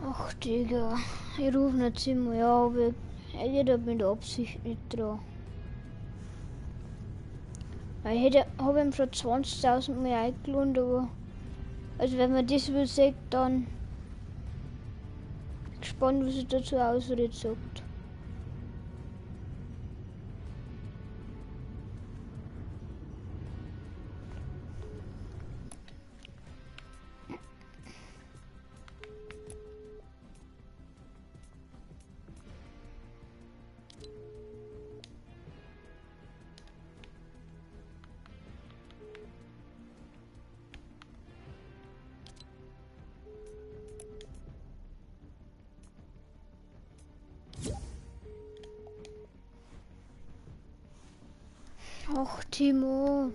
Ach, Digga. Ich rufe nicht Timo, ja, aber er geht mit Absicht nicht dran. Ich hätte, habe ihm schon 20.000 Mal eingeladen, aber also wenn man das will sieht, dann bin gespannt, was er dazu Ausrede sagt. Ach, Timo.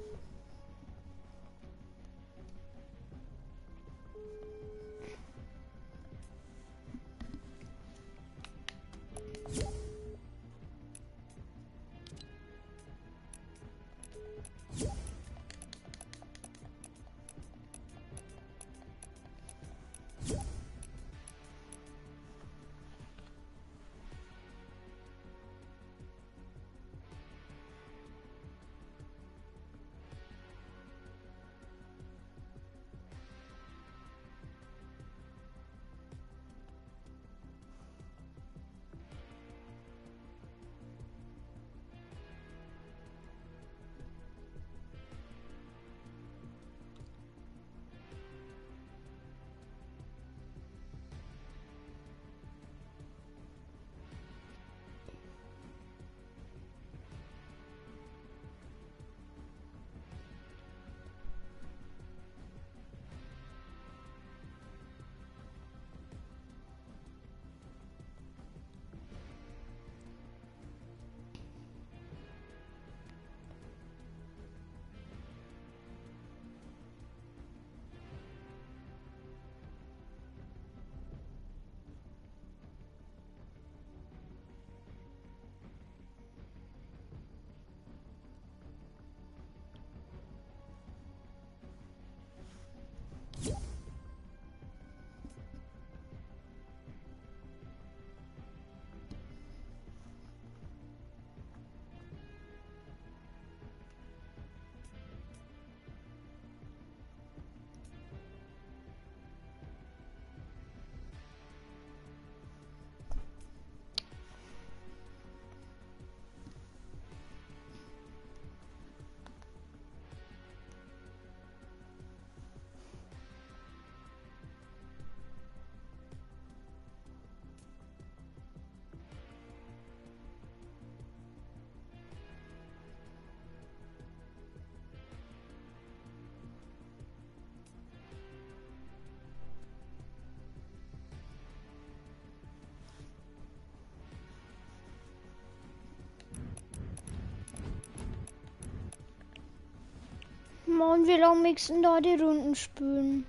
Mann, wie lange mixen da die Runden spülen?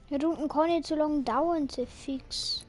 Die Runden kann nicht so lange dauern, sie fix.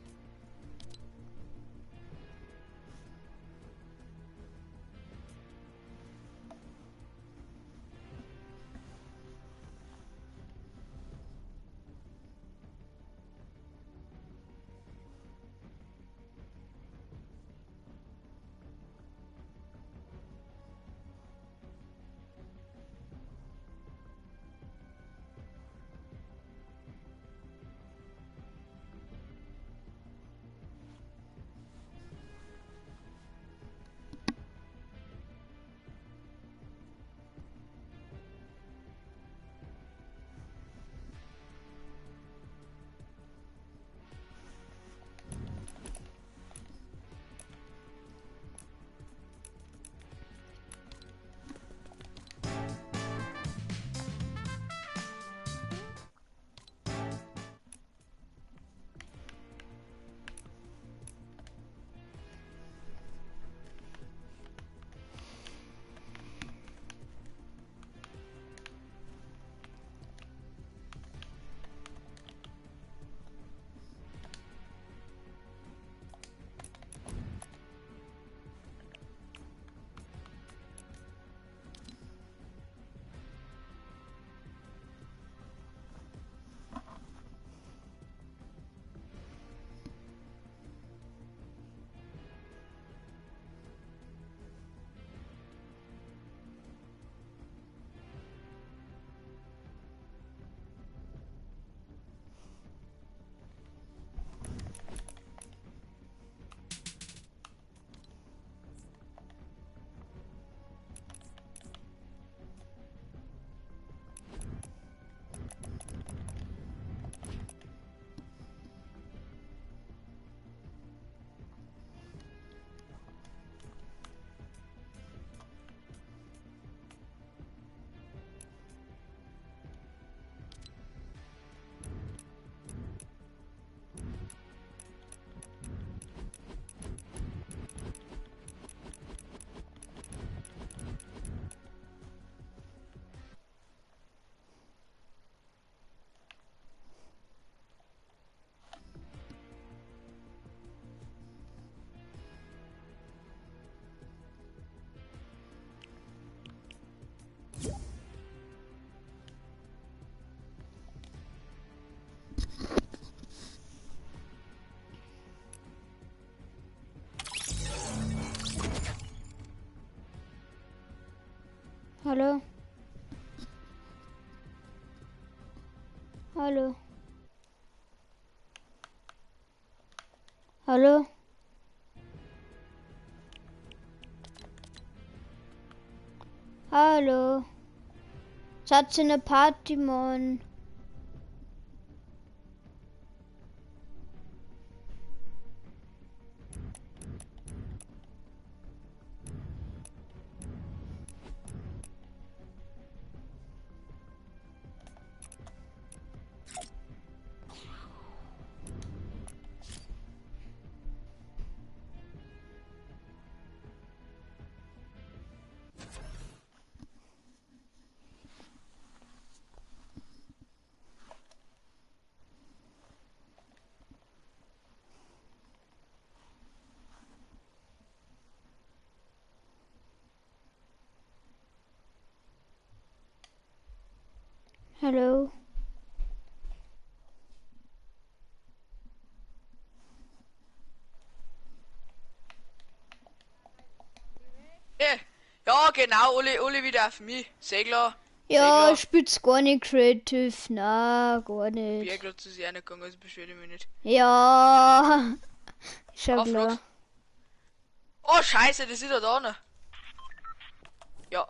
Hallo? Hallo? Hallo? Hallo? Satz in der Party, Mann. Hallo? Ja, genau, alle wieder auf mich. Segler. Ja, spielt's gar nicht creative. Na, gar Ich bin nicht. gerade zu sehr gegangen, also beschwere ich mich nicht. Ja, ist ja klar. Auf, Oh, scheiße, das ist ja da noch. Ja.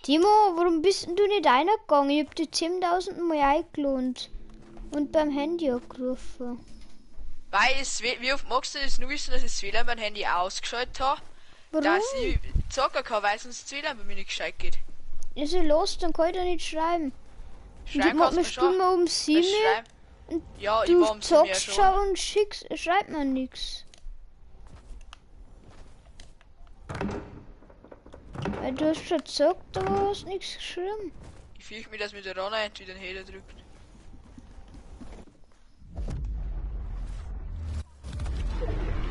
Timo, warum bist denn du nicht reingegangen? Ich hab dich 10.000 Mal eingelohnt. Und beim Handy angerufen. Weil es, wie oft magst du das nur wissen, dass ich das WLAN beim Handy ausgeschaltet habe? Warum? Dass ich zocken kann, weil sonst das WLAN bei mir nicht gescheit geht. Ist ja los, dann kann ich da nicht schreiben. Und ich Schreiben mach kannst mir du mir schon. spielen wir um Weil 7 schreiben. und Ja, ich du war um 7 ja zockst schon. schon und schickst, schreibt mir nix. Weil du hast schon gezockt, aber hast nichts geschrieben. Ich fühle mich, dass mir der Ronner wieder den Header drückt.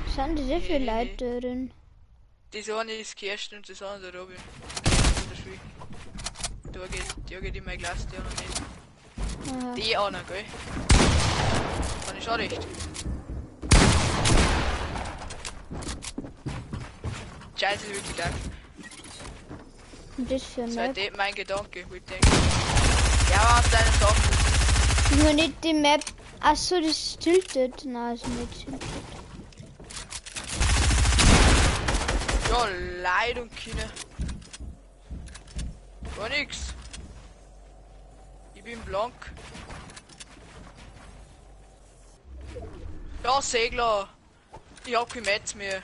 Was sind das denn für Nee. Leute drin? Das eine ist Kirsten und das andere der Robin. Kirsten. Da geht in meine Klasse, die andere nicht. Aha. Die andere, gell? Kann ich schon recht. Scheiße, wirklich gedacht. Und das für Das eine war Map. mein Gedanke, ich denke. Ja, aber auf deine Sachen. Ich mir nicht die Map. Achso, das ist tilted. Nein, ist nicht tilted. Ja, Leid und Kinder. Gar nix. Ich bin blank. Ja, Segler. Ich hab kein Metz mehr.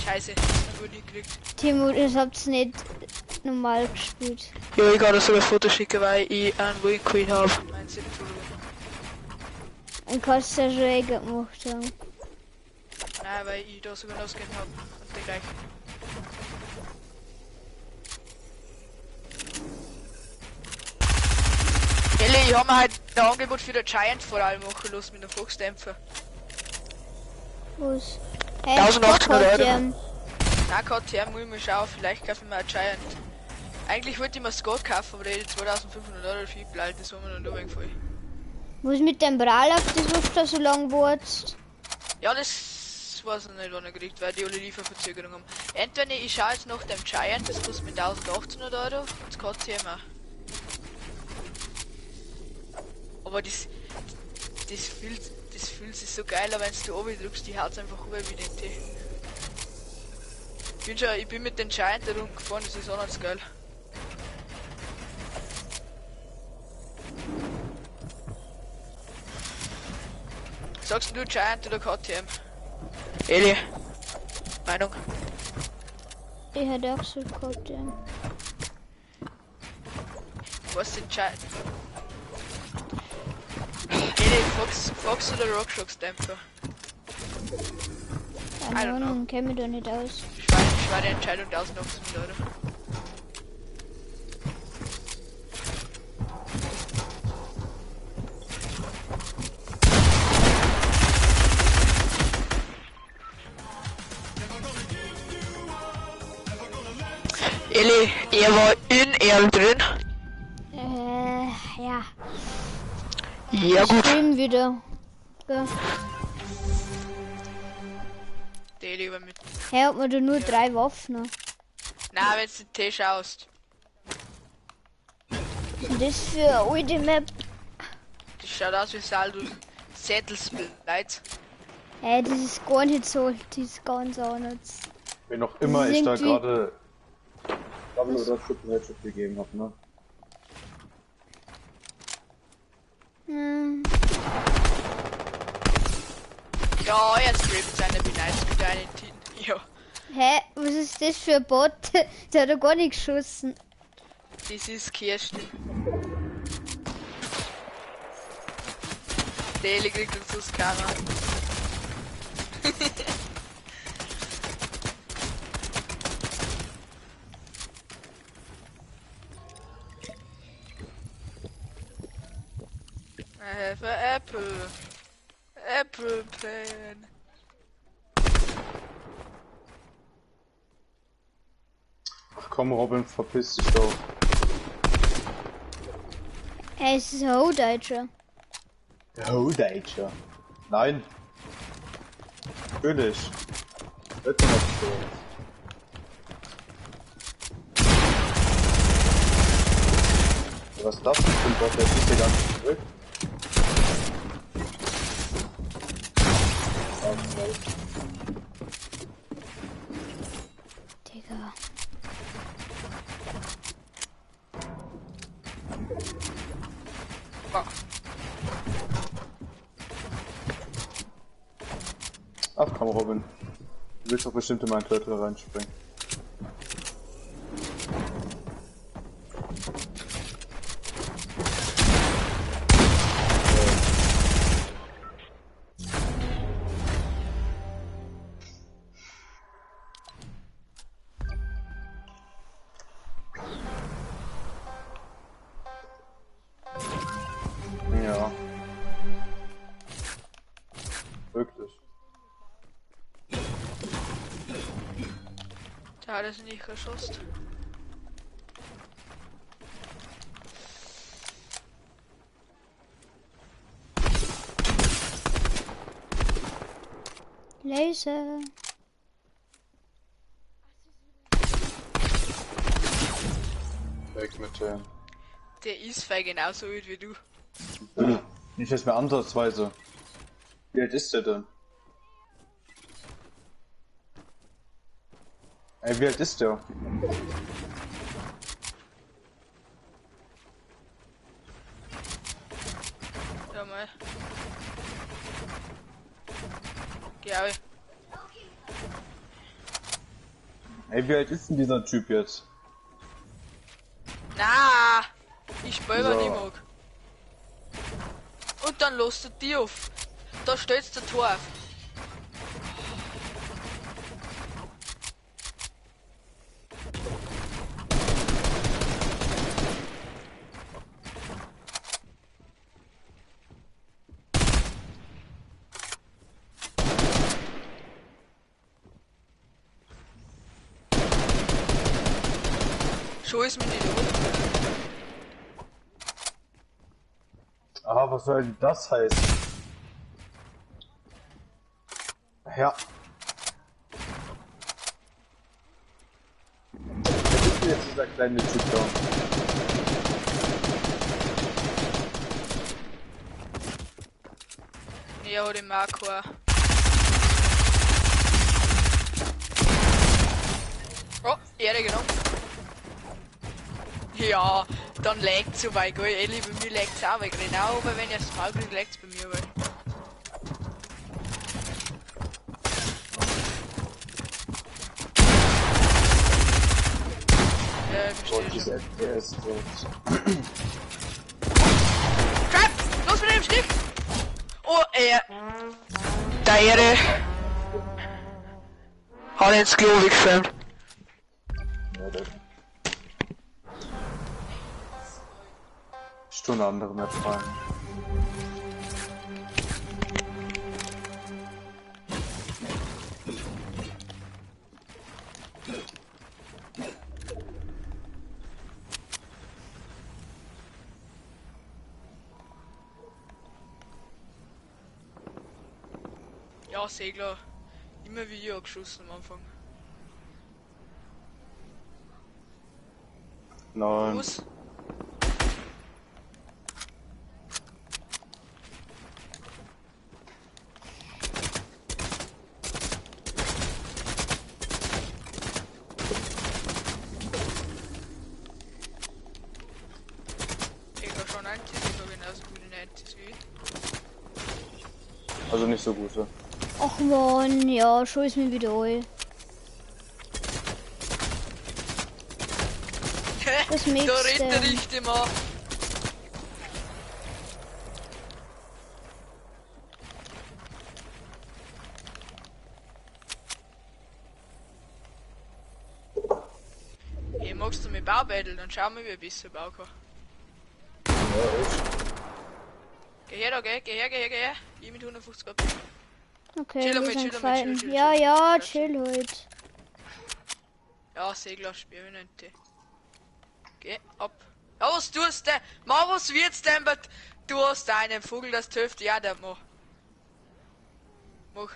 Scheiße, das wurde nicht gekriegt. Timo, das habt's nicht normal gespielt. Ja, ich kann dir sogar ein Foto schicken, weil ich einen Win Queen habe. Mein 17. Und kannst ja schon eh gemacht haben. Nein, weil ich da sogar noch Skin habe. Und dergleichen. Elli, ich hab mir halt ein Angebot für der Giant vor allem machen lassen mit dem Fuchsdämpfer. Was? Hey, 1800 Euro. KTM. Nein, KTM muss ich mal schauen, vielleicht kaufe ich mir einen Giant. Eigentlich wollte ich mir Scott kaufen, aber der ist 2500 Euro viel bleibt, das war mir noch nur gefallen. Was mit dem Brawler, auf das was du da so lange wartest? Ja, das weiß ich nicht, wann er kriegt, weil die alle Lieferverzögerung haben. Entweder ich schaue jetzt nach dem Giant, das kostet mir 1800 Euro, und das KTM auch. Aber das fühlt sich so geil an, wenn du oben drückst, die haut's einfach rüber wie den Tee. Ich bin mit den Giant da rumgefahren, das ist auch ganz geil. Sagst du Giant oder KTM? Eli, Meinung? Ich hätte auch so KTM. Was sind Giant? Eli, Fox oder RockShox Dämpfer? Keine Ahnung, kenne mich da nicht aus. Schwere Entscheidung, 1800 Euro. Eli, er war in Erl drin. Ja. Ja gut. Stream wieder. Ja. Der Eli war mit Hä, hat man da nur 3 Waffen? Nein, wenn du den Tisch schaust. Was ist denn das für eine alte Map? Das schaut aus wie Saldo Settles Blight. Hä, das ist gar nicht so, das ist ganz anders. Wen auch immer ich da gerade Double Was? oder Triple Headshot gegeben hab, ne? Hm. Ja, er script seine B9 mit einem Team. Ja. Hä, was ist das für ein Bot? Der hat doch gar nicht geschossen. Das ist Kirsten. Dele kriegt uns das Kamera. I have an apple. Apple pen. Ach komm, Robin, verpiss dich doch. Hey, es ist ein Hodeutscher. Hodeutscher. Nein. Natürlich. Letzte Mal so. Was ist das denn für ein Bot? Der schießt ja gar nicht zurück. Digga. Oh. Ach komm, Robin. Du willst doch bestimmt in meinen Turtle reinspringen. Ja. Wirklich. Da hat er sich nicht erschossen. Laser. Weg mit dem. Der ist fei genauso alt wie du. Nicht erst mehr ansatzweise. Wie alt ist der denn? Ey, wie alt ist der? Ja mal. Geh auch. Ey, wie alt ist denn dieser Typ jetzt? Na, ich spiel So. nicht mag. Und dann lässt du die auf. Da stellst du Tor auf. Scheiß mich nicht an. Aha, was soll denn das heißen? Ja. Wer ist denn jetzt dieser kleine Typ da? Ja, den Marco. Oh, Ehre genommen. Ja, dann lagt's so weit, gell? Elli, bei mir lagt's auch weg. Genau, aber wenn ich aufs Maul krieg, lagt's bei mir weg. Ja, ich verstehe schon. FPS tot. Crap! Los mit dem Stich! Oh, er. Der Ehre. Hat jetzt Klo weggefilmt. Ja, der. Stunde andere Map rein. Ja, Segler. Immer wie ich geschossen am Anfang. Nein. Was? Ich hab schon 90, ich hab genauso gute 90 wie ich. Also nicht so gute. Ach man, ja, schon ist mir wieder all. Was Da möchtest rennt der denn? richtig mal. Hey, magst du mit Baubattle? Dann schauen wir, wie ich besser bauen kann. Geh her da, geh, geh her, geh her, geh her. Ich mit 150 ab. Okay, Chill wir einmal, sind chill einmal, gefallen. chill, chill, Ja, chill. ja, Ja, chill halt. Ja, Segler, spiel nicht. Geh ab. Ja, was tust du? Ma, was wird's denn? Du hast einen Vogel, das hilft ja der mach. Mach.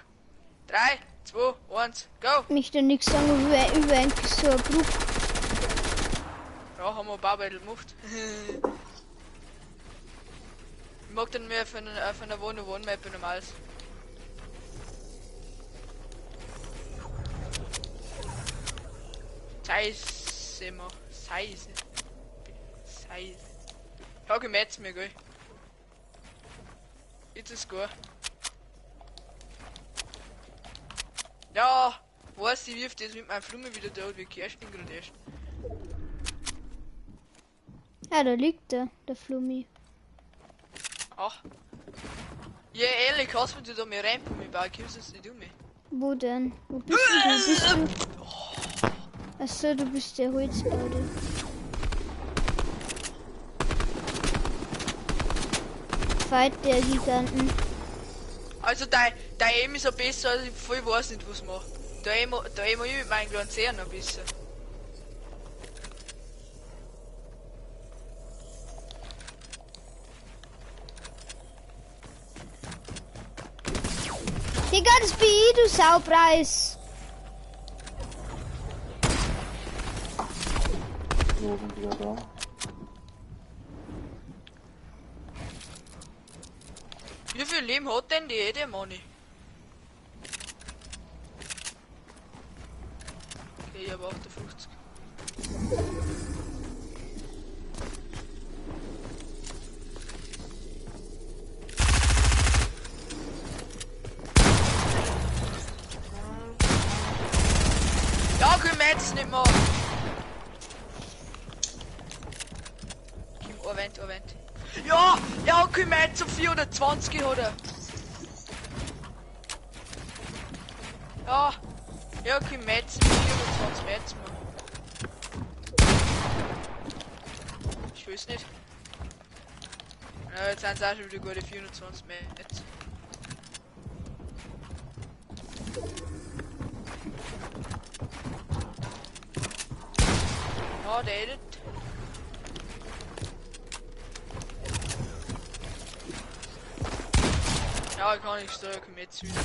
3, 2, 1, go! Ich möchte nichts sagen über eigentlich so eine Brücke. Ja, haben wir ein paar Battle gemacht. Ich mag dann mehr von der One-on-One-Map normals. Scheiße, mach. Scheiße. Scheiße. Ja, gemäht's mir, gell. Jetzt ist gut. Ja, weiß ich wirft jetzt mit meinem Flumme wieder da und wir Kerstin gerade erst. Ja, da liegt der Flummi. Ach. Ja, ehrlich, kannst du da mehr rein, mit Bau, kommst du nicht um mich? Wo denn? Wo bist du? Wo bist du? Achso, du bist der Holzbaude. Fight der Giganten. Also dein Aim ist ja besser, als ich voll weiß nicht, was mache. Da aim ich mit meinem kleinen Zehen noch besser. Digga, das bin ich, du Saupreis. So, sind wieder da. Wie viel Leben hat denn die Ede, Manni? Okay, ich hab 58. Ja, können wir jetzt nicht mehr. Kim, Orwent. Ja, ja, können wir jetzt auf 420 oder? Ja, ja, können wir jetzt 420 Metz machen. Ich weiß nicht. Ja, jetzt sind es auch schon wieder gute 420 Metz. Ja, der edit. Ja, ich kann nicht steuern, jetzt wieder.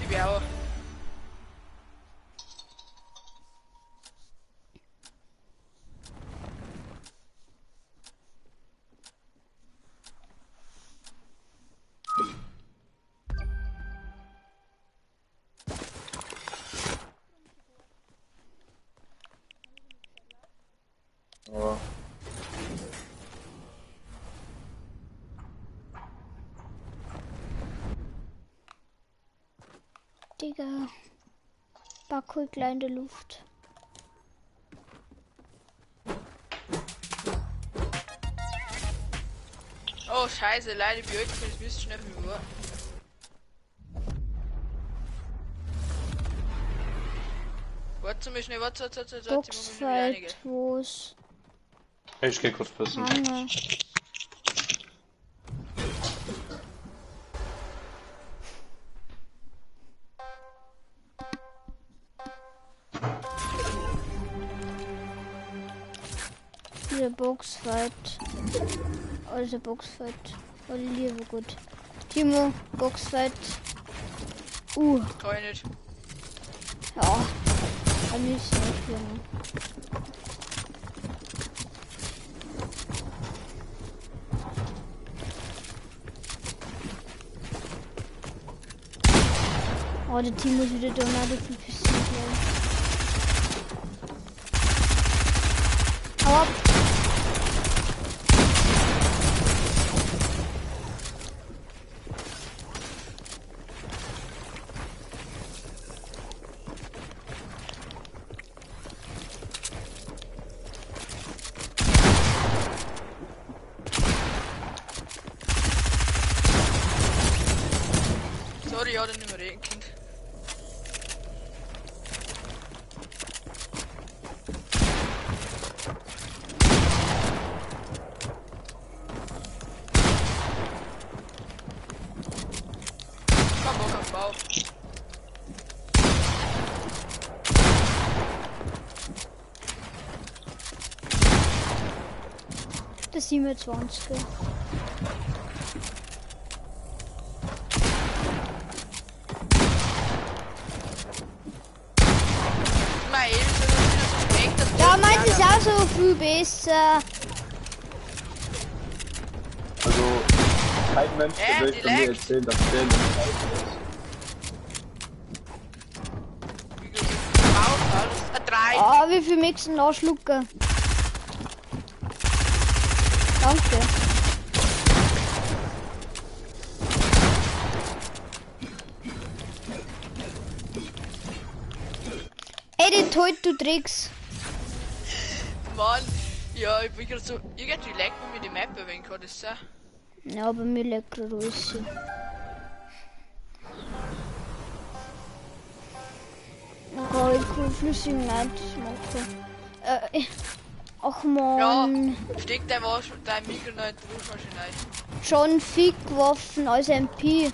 Ich bin auch. Ja. Digga. Baku gleich in der Luft. Oh scheiße, leider bin ich das müsste schnell für mich warten. Warte mal schnell, warte, ich muss mich wieder Boxfight, wo's? Ich geh kurz pissen. Hange. Dieser Boxfight. Oh, dieser Boxfight. Oh, liebe gut. Timo, Boxfight. Kann ich nicht. Ja. Am liebsten nicht, Junge. Oh, der Timo ist wieder da, nein, der verpisst sich gleich. Hau ab! Sorry, ich hab nicht mehr reden können. Kein Bock auf Bau. Der 27. Mei, eben so, dass wieder so schmeckt, dass Ja, meins ist auch so viel besser. Also, kein Mensch der Welt Die kann mir leckt. erzählen, dass der nicht scheiße ist. Drei. Ah, wie viel mixen noch schlucken? Danke. Ey, den Toit, du Drecks. Mann, ja, ich bin gerade so. Irgendwie leckt mir die Map ein wenig, kann das sein? Ja, aber mir leckt gerade alles. Oh, ich kann flüssigen Leid machen. Ach man. Ja, steck dein, Wasch, dein Mikro noch in die Waschmaschine rein. Schon Fick Waffen als MP.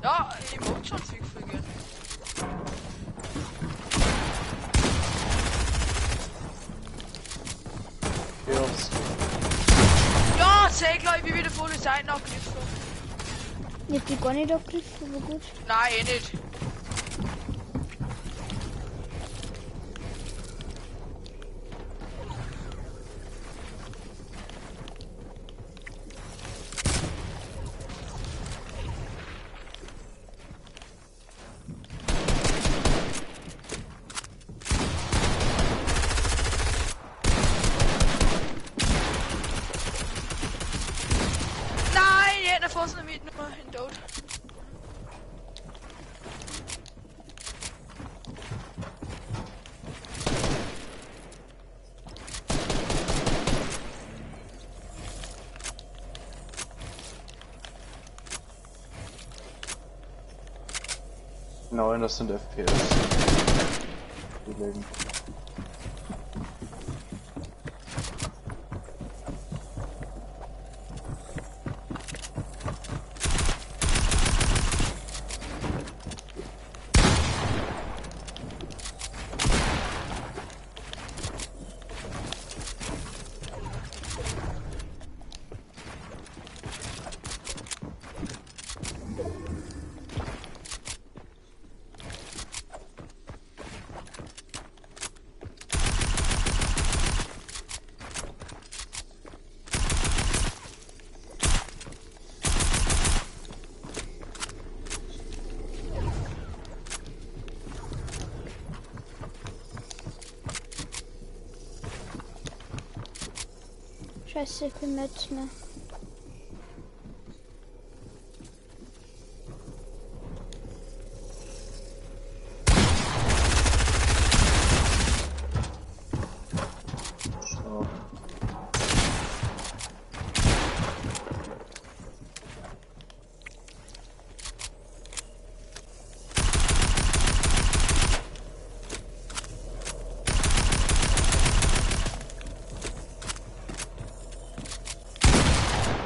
Ja, ich mag schon Fick voll gern. Ja, Segler, ich bin wieder voll Seiten angegriffen. Ich hab die gar nicht angegriffen, aber gut. Nein, eh nicht. Nein, ich hätte fast noch mitgenommen. In Tod. Nein, das sind FPS. Die legen. Scheiße, ich bin mit mehr. So.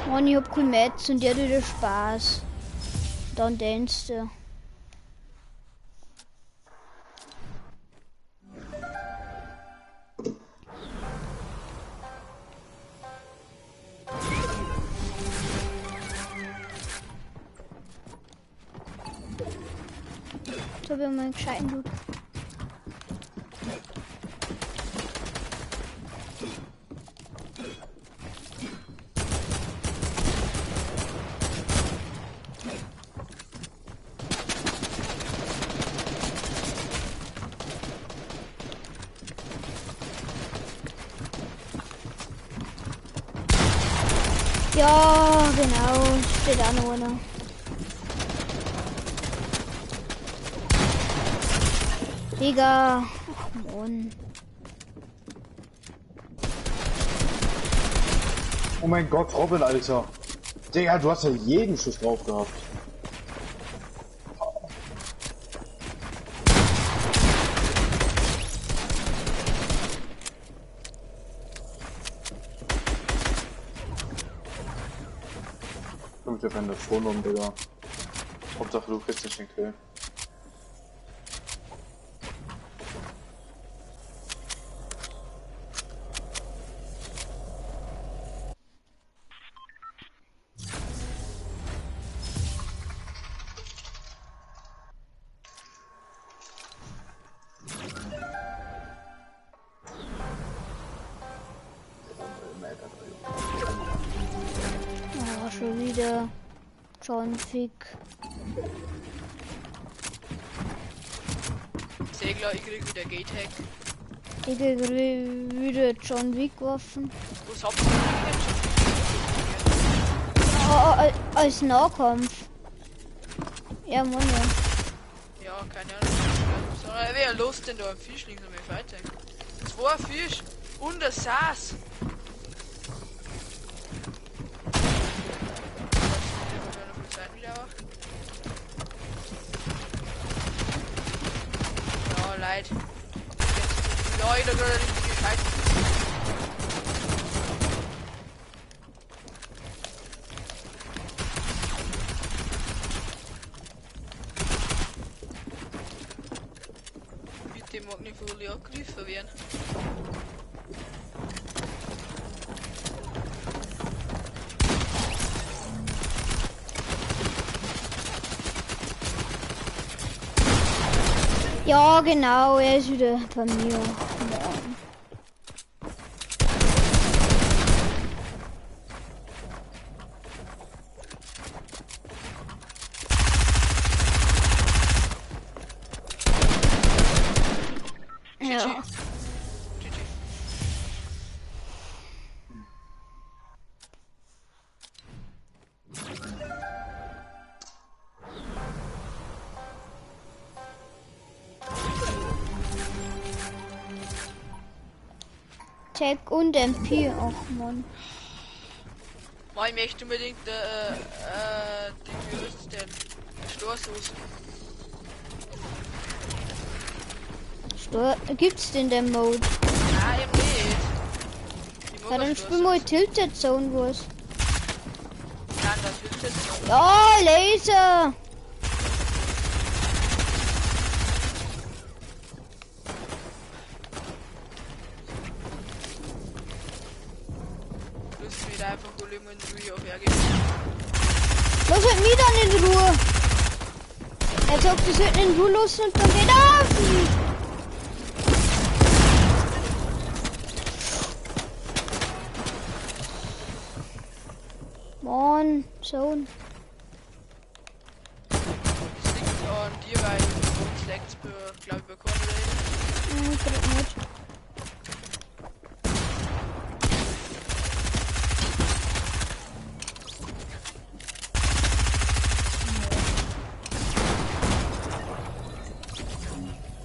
Mann, ich hab kein Metz und der hat wieder Spaß. Dann denkst du. Jetzt hab ich mal einen gescheiten Loot. Ja, genau. Steht auch noch einer. Digga. Ach Mann. Oh mein Gott, Robin, Alter. Digga, du hast ja jeden Schuss drauf gehabt. Komm, ich auf schon um, Digga. Hauptsache du kriegst nicht den Kill. Oh, schon wieder John Fick. Segler, ich krieg wieder Gate-Hack. Ich krieg wieder John Wick Waffen. Was habt ihr denn schon? Oh, als Nahkampf. Ja, Mann, ja. Ja, keine Ahnung. Sondern wer Lust denn da am Fisch links um mich weiter? Zwei Fisch und ein Saas. Ja, leid. Leute, gerade richtig gescheit. Bitte mag nicht voll angegriffen werden. Ja, genau, er ist wieder bei mir. Mann. Ja. GG. Tech und MP, ach man. Ich möchte unbedingt die wie ist denn? Stoßos. Gibt's denn den Mode? Nein, eben nicht. Ja, dann spiel mal Tilted Zone was. Nein, das Tilted Zone. Ja, Laser! Lass halt mich dann in Ruhe. Er sagt, sie sollten in Ruhe lassen und dann geht er auf mich. Mann, Zone. Das liegt an dir, weil uns leckt's, glaube ich, bekommen. Grad nicht.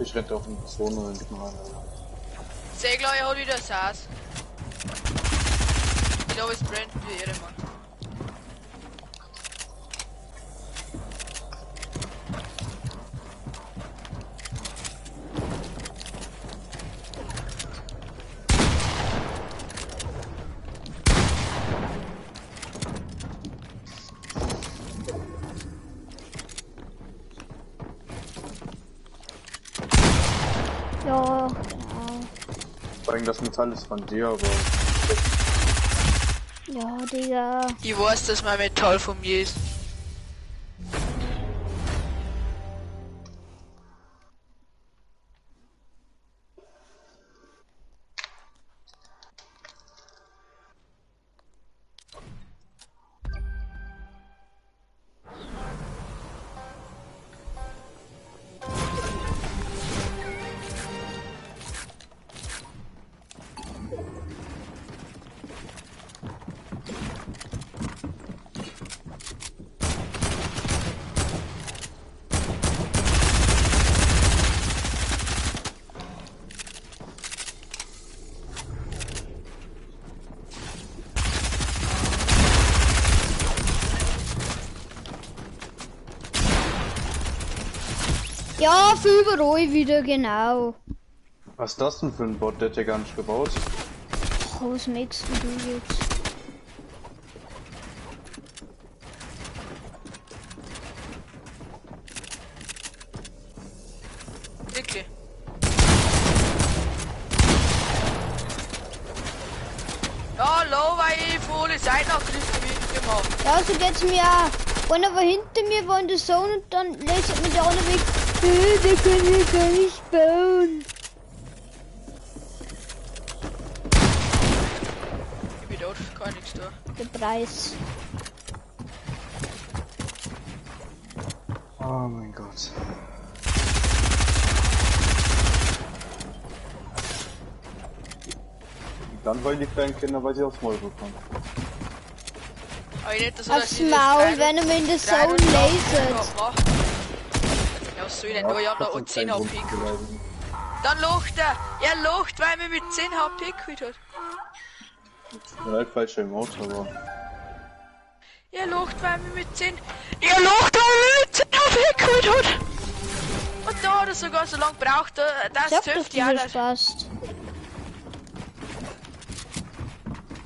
Ich rette auf die Zone hinten rein. Segler, ich hol wieder Saas. Ich glaube, es brennt wie irre, Mann. Ja, genau. Vor allem das Metall ist von dir, aber... Ja, Digga. Ich weiß, dass mein Metall von mir ist. Ja, für überall wieder, genau. Was ist das denn für ein Bot? Der hat ja gar nicht gebaut. Ach, was möchtest du jetzt? Wirklich. Ja, low, weil ich von alle Seiten angegriffen bin gemacht. Ja, so geht's mir auch. Einer war hinter mir, war in der Zone und dann lässt mich der andere weg. Der kann hier gar nicht bauen. Ich bin tot, kann nichts tun. Der Preis. Oh mein Gott. Dann wollen die kleinen Kinder, weil sie aufs Maul bekommen. Aber ich nicht so, Aufs Maul, wenn er mir in der Zone lasert. Ja, was soll ich denn da? Ich hab noch 10 HP geholt. Dann lacht er! Er lacht, weil er mich mit 10 HP geholt hat. Tut mir leid, falscher Emote, aber. Er lacht, weil er mich mit 10. Er lacht, weil er mich mit 10 HP geholt hat! Und da hat er sogar so lange gebraucht, das hilft ja nicht. Spaß.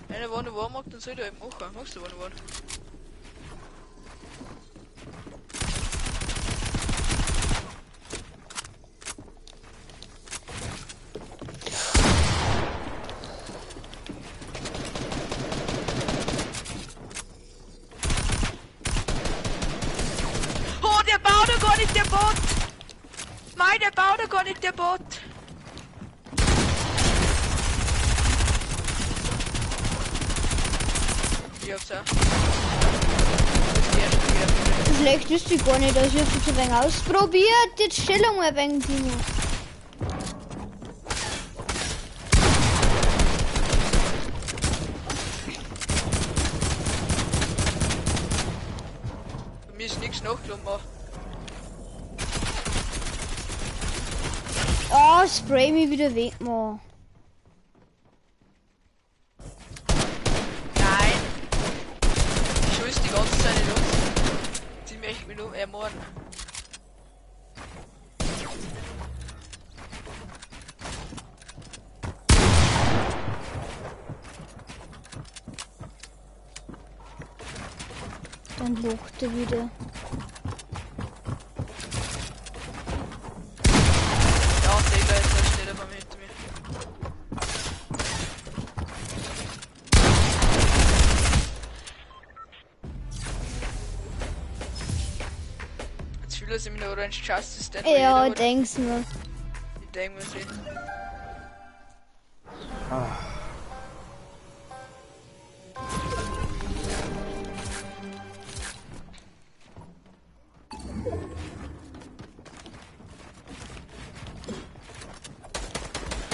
Wenn er One One mag, dann soll er eben machen. Magst du One One? Oh, der baut doch gar nicht, der Bot! Mei, der baut doch gar nicht, der Bot! Ich hab's auch. Das ist die erste wieder. So schlecht ist die gar nicht, also ich hab sie zu wenig ausprobiert. Jetzt Stellung ein wenig, Timo. Bei mir ist nichts nachgelaufen. Oh, spray mich wieder weg, man. Nein! Ich schieß die ganze Zeit nicht los. Sie möchte mich nur ermorden. Dann lacht er wieder. Ja, Taylor ist da steht er bei mir hinter mir. Jetzt fühle ich mich noch Orange Justice denn Ja, denk's mir. Ich denk mir sich.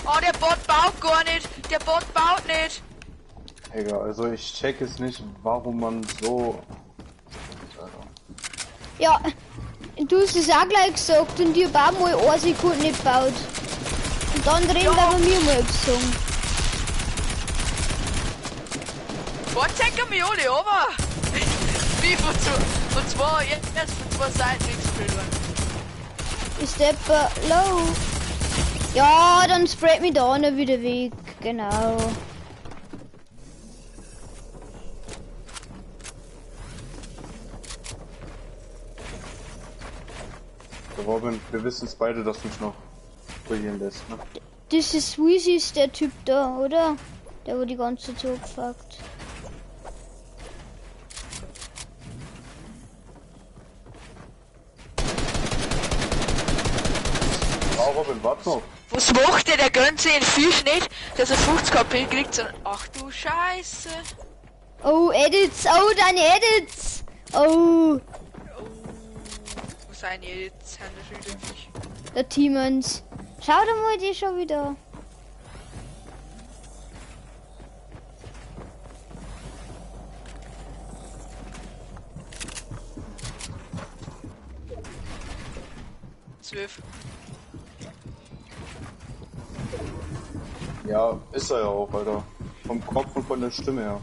Oh, der Bot baut gar nicht! Der Bot baut nicht! Egal, also ich check es nicht, warum man so. Alter. Ja, du hast es auch gleich gesagt und ich hab auch mal eine Sekunde nicht gebaut. Und dann reden Ja. wir mir mal gesungen. Vorzeigen mich alle, aber! Wie von zwei, jetzt von zwei Seiten nichts worden. Ist der low? Ja, dann sprayt mich da auch noch wieder weg. Genau. Der Robin, wir wissen es beide, dass du mich noch brillieren lässt, ne? Das ist Weezy, ist der Typ da, oder? Der wo die ganze Zeit gefragt. Oh, Robin, warte noch. Was macht der? Der gönnt sich den Fisch nicht, dass er 50 KP kriegt, sondern. Ach du Scheiße! Oh, Edits! Oh, deine Edits! Oh, Oh, wo sind die jetzt? Sind da schon wieder Fisch? der Teamens. Schau dir mal die schon wieder. Zwölf. Ja, ist er ja auch, Alter. Vom Kopf und von der Stimme her.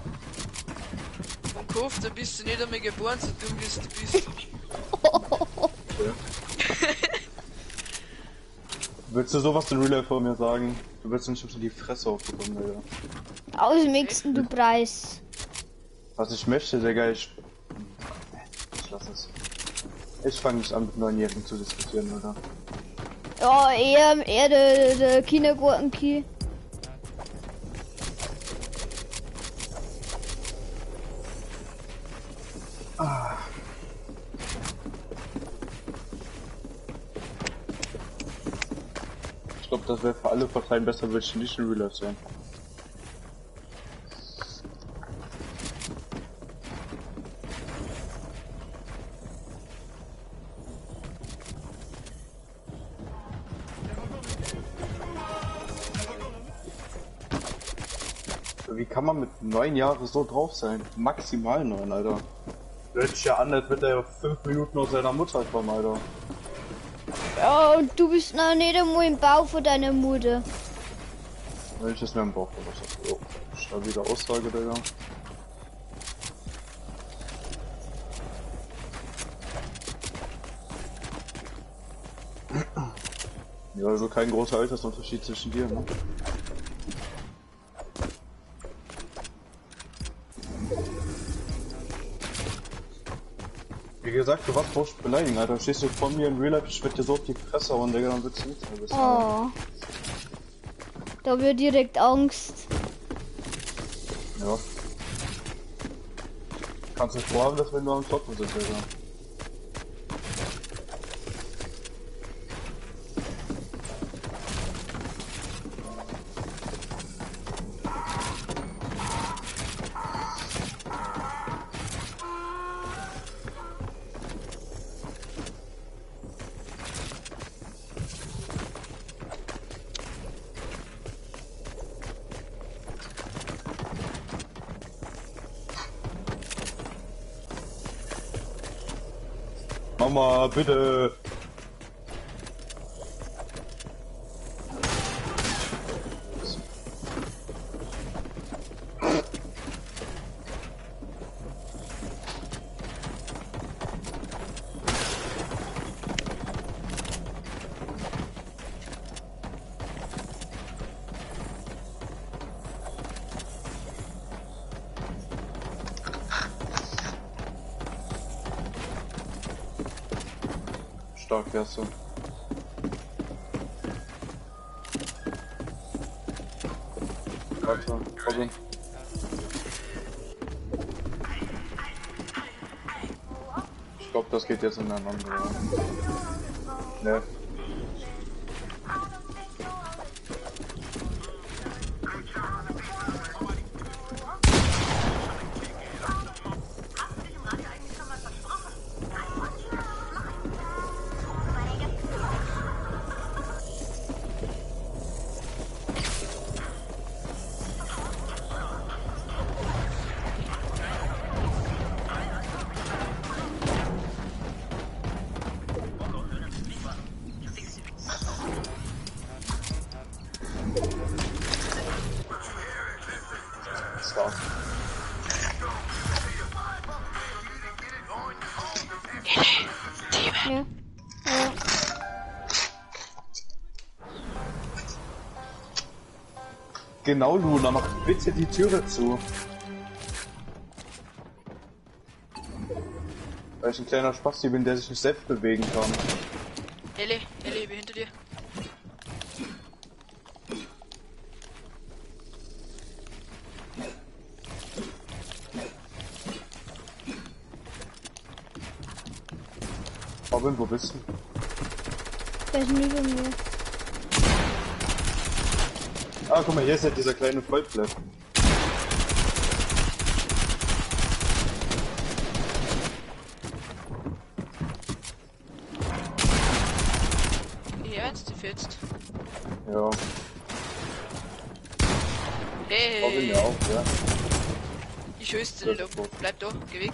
Vom Kopf, da bist du nicht einmal geboren, so dumm wie du bist. Okay. Willst du sowas in Real Life von mir sagen? Du willst nicht schon die Fresse aufbekommen, Digga. Ausmixen, du Preis. Was ich möchte, Digga, ich lass es. Ich fange nicht an, mit Neunjährigen zu diskutieren, oder? Ja, eher der Kindergarten-Ki. Ah. Ich glaube, das wäre für alle Parteien besser, würde ich nicht in Real Life sein. Wie kann man mit 9 Jahren so drauf sein? Maximal 9, Alter. Hört sich ja an, als würde er 5 Minuten aus seiner Mutter kommen, Alter. Ja, und du bist noch nicht einmal im Bauch von deiner Mutter. Wenn ich das mir im Bauch habe. Oh, stabile Aussage, Digga. Ja, also kein großer Altersunterschied zwischen dir, ne? Wie gesagt, du warst brauchst beleidigen, Alter. Stehst du vor mir in Real Life, ich werd dir so auf die Fresse hauen, Digga, dann willst du nichts mehr wissen. Oh. Da wird direkt Angst. Ja. Kannst du vorhaben, dass wir nur am Zocken sind, Digga. Mama, bitte. Stark wärst du. Warte, Robin. Ich glaube, das geht jetzt ineinander. Ne. Ja. Ja. Genau, Luna, mach bitte die Türe zu. Weil ich ein kleiner Spasti bin, der sich nicht selbst bewegen kann. Elli, Elli, ich bin hinter dir. Robin, wo bist du? Der ist über mir. Ah, guck mal, hier ist ja dieser kleine Vollbleck. Ja, jetzt, jetzt. Ja. Hey. Robin ja auch, ja. Ich höchste den da. Bleib da, geh weg.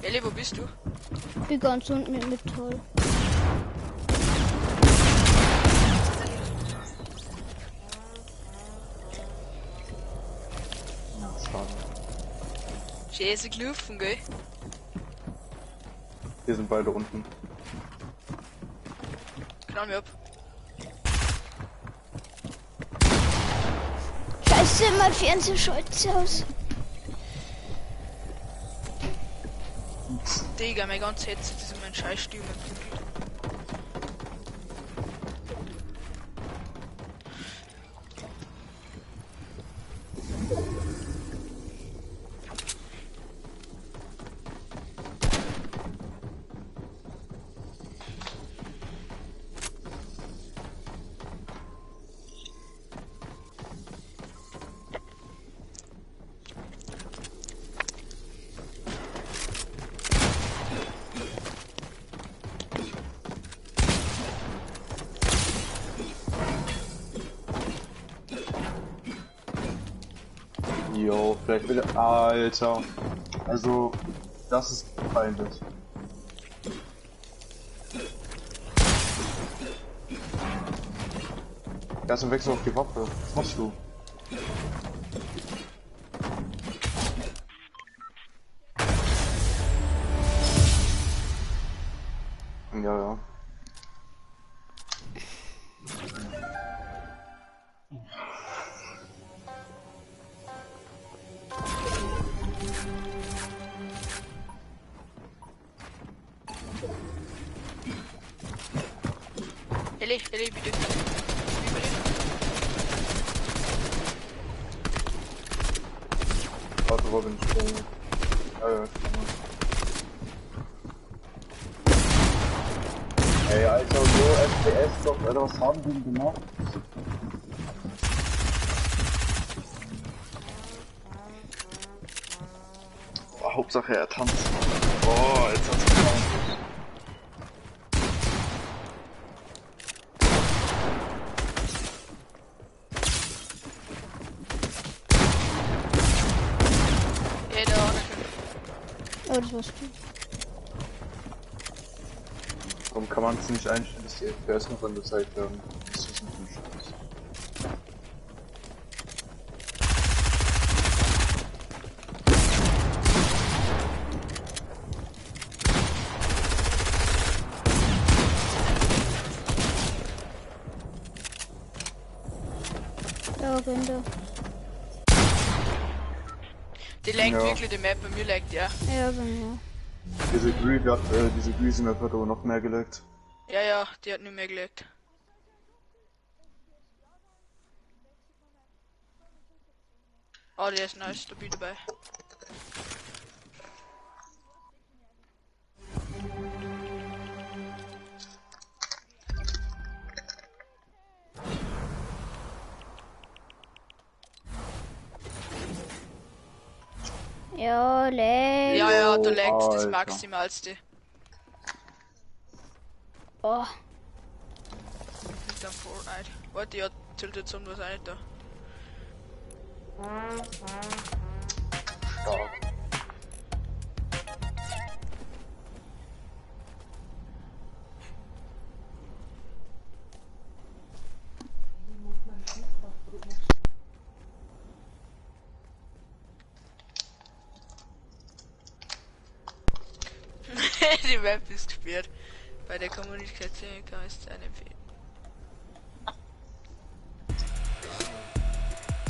Elli, wo bist du? Ich bin ganz unten mit Metall. Ja, schade. Scheiße gelaufen, gell? Wir sind beide unten. Knall mir ab. Scheiße, mein Fernseher schaltet sich aus. Digga, mein ganzes Headset ist in meinem scheiß Stimme entwickelt. Jo, vielleicht will er. Alter. Also, das ist peinlich. Das ist ein Wechsel auf die Waffe. Was machst du? Ja, ja. Elli, Elli, bitte. Bitte. Warte, Robin, ich bin. Ja, ja, Ey, Alter, so FPS doch, Alter, was haben die denn gemacht? Oh, Hauptsache er tanzt. Oh, jetzt hat's getanzt. Ey, da. Oh, das warst du. Warum kann man es nicht einstellen, dass die FPS noch angezeigt werden? Das ist ein Scheiß. Ja, Günther. Die lenkt Ja. wirklich die Map, bei mir leckt ja. Ja, bei mir. Diese Grü hat, diese Grüße-Map hat aber noch mehr geleckt. Ja, ja, die hat nicht mehr geleckt. Oh, der ist nice, da bin ich dabei. Ja, leck. Ja, ja, da Jo, leckt das Alter. Maximalste. Oh, Mit dem Fortnite. Warte, ja, Tilted Zone was auch nicht da. Stark. Die Map ist gesperrt. Bei der Kommunikation kann es eine empfehlen.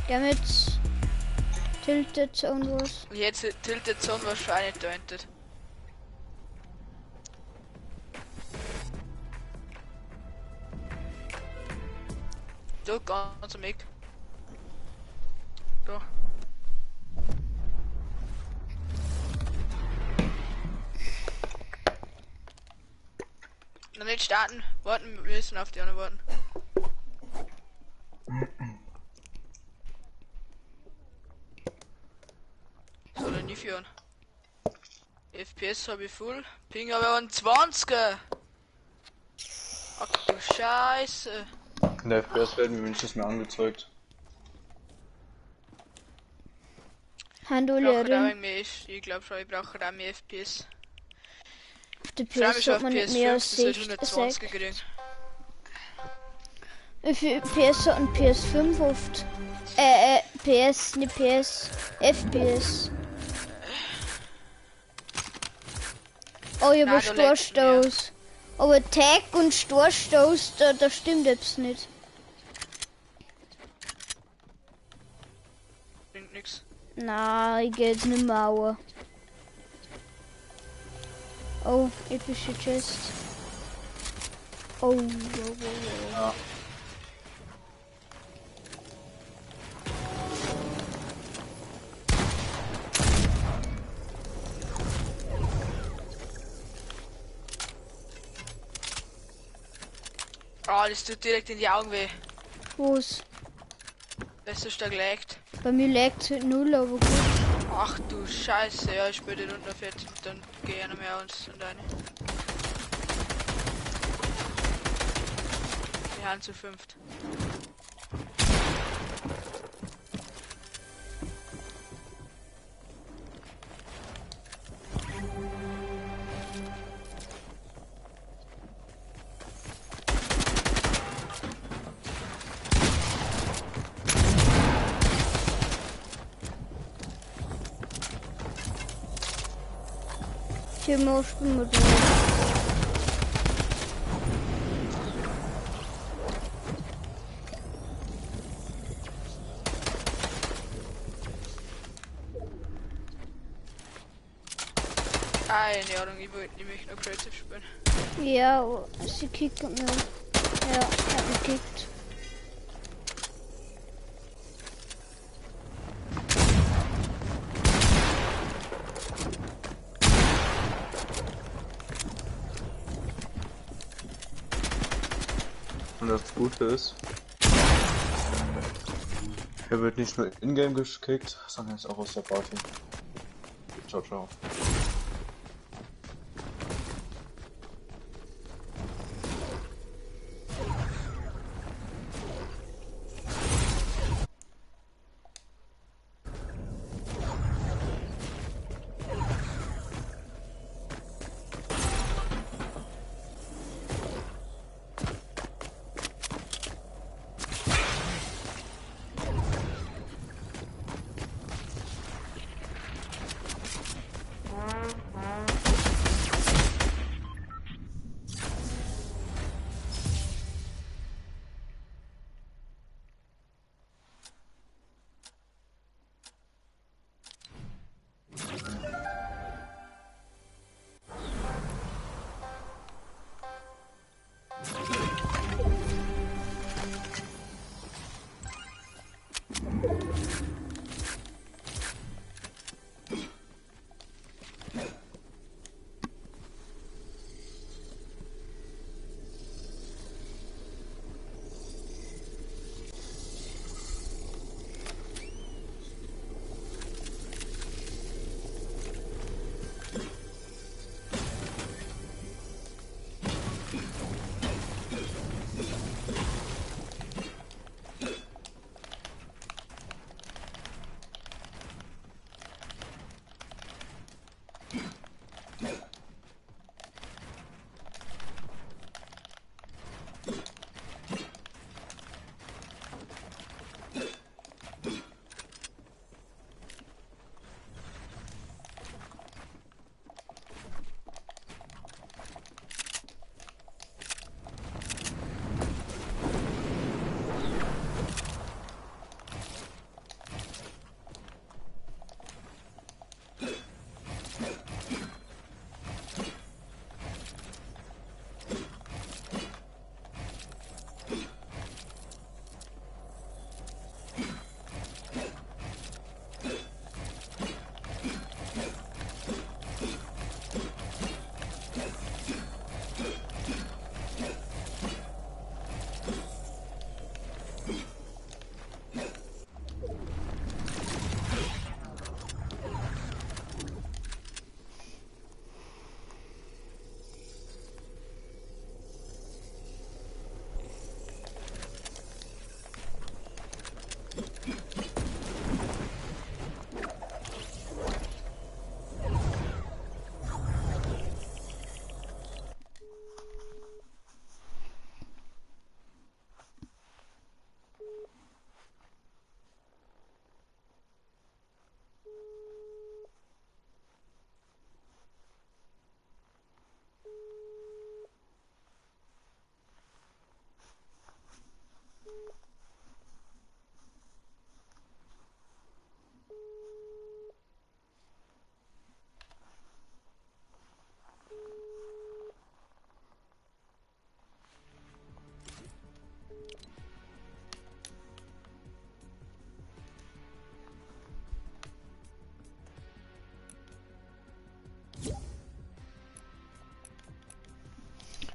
damit Tilted Zone was. Jetzt Tilted Zone wahrscheinlich da entet. Da ganz am Eck. Da. Noch nicht starten. Warten, wir müssen auf die anderen warten. Soll er nie führen. FPS habe ich full. Ping habe ich einen 20er. Ach du Scheiße. In der FPS werden mir nicht mehr angezeigt. Ich Handole brauche auch drin. mehr, ich glaube schon, ich brauche auch mehr FPS. Auf der Ich freue mich PS schon hat auf man nicht PS5, mehr als das wird 60. 120 kriegen. Wie viel PS hat ein PS5 oft? PS, nicht PS, FPS. Oh, ich hab Nein, da lagt's mehr. Stoßstoß. Aber Tag und Stoßstoß, da stimmt etwas nicht. Bringt nix. Na, ich geh jetzt nicht mehr raus. Oh, epische Chest. Oh, oh, oh, oh. Ja. Ah, das tut direkt in die Augen weh. Was? Das ist da gelegt. Bei mir lagt's halt null, aber gut. Ach du Scheiße, ja, ich bin den unten fertig, dann geh ich noch mehr uns und eine. Wir haben zu fünft. Timo, spielen wir durch. Keine Ahnung, ich wollte nämlich noch Creative spielen. Ja, sie kickt mir. Ja, hat mich gekickt. Und das Gute ist, er wird nicht nur in-game gekickt, sondern ist auch aus der Party. Ciao, ciao.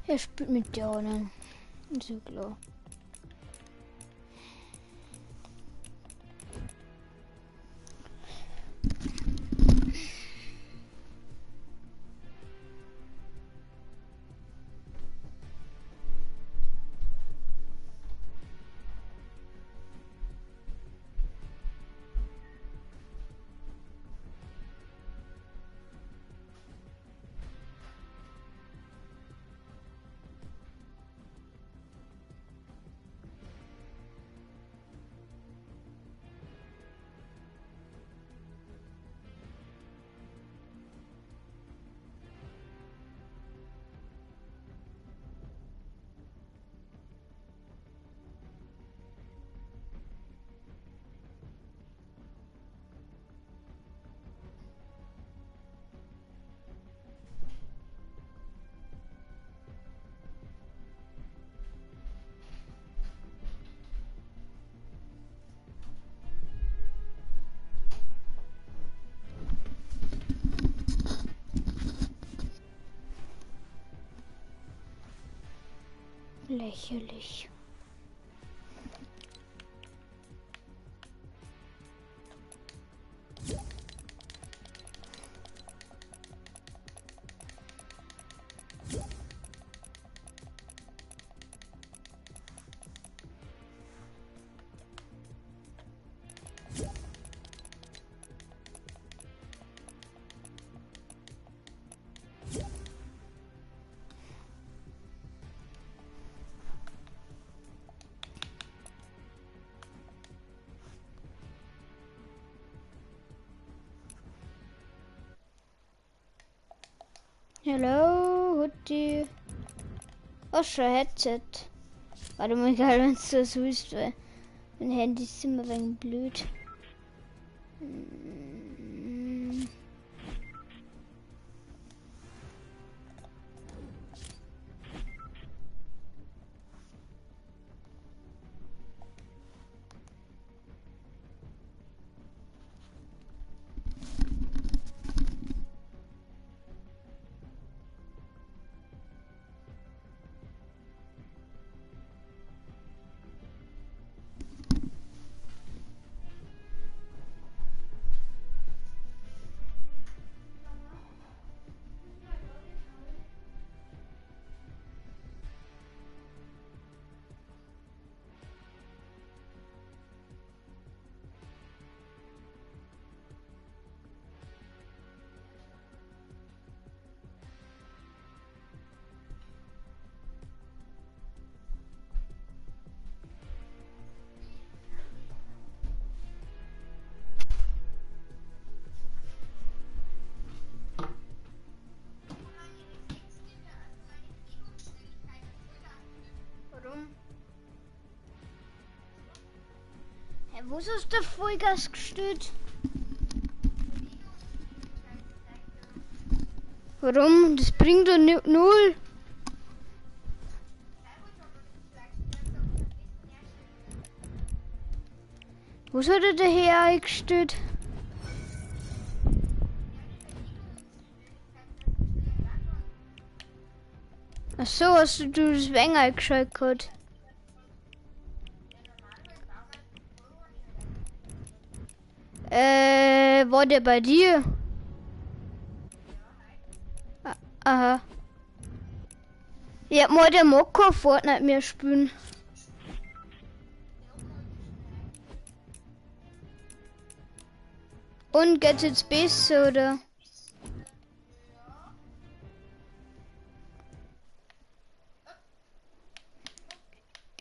Er spielt mit der anderen. Ist ja klar. Lächerlich. Hello, Hutti. Oh, schon Headset. Warte mal, egal, wenn es so ist, weil mein Handy ist immer ein wenig blöd. Warum? Hä, wo ist der Vollgas gestellt? Warum? Das bringt doch null. Wo hat er daher eingestellt? Ach so, hast du das Wenger eingeschaltet gehabt? War der bei dir? Aha. Ja, mal der mag kein Fortnite mehr spielen. Und geht's jetzt besser, oder?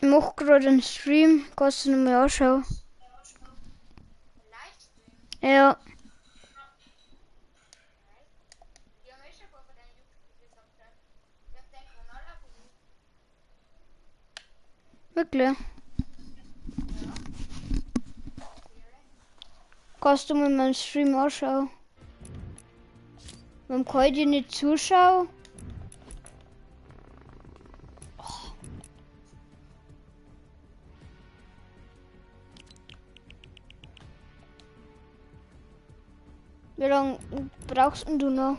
Ich mach gerade einen Stream, kannst du noch mal anschauen. Ja. Wirklich? Kannst du mir meinen Stream anschauen? Warum kann ich dir nicht zuschauen? Oh. Wie lange brauchst denn du noch?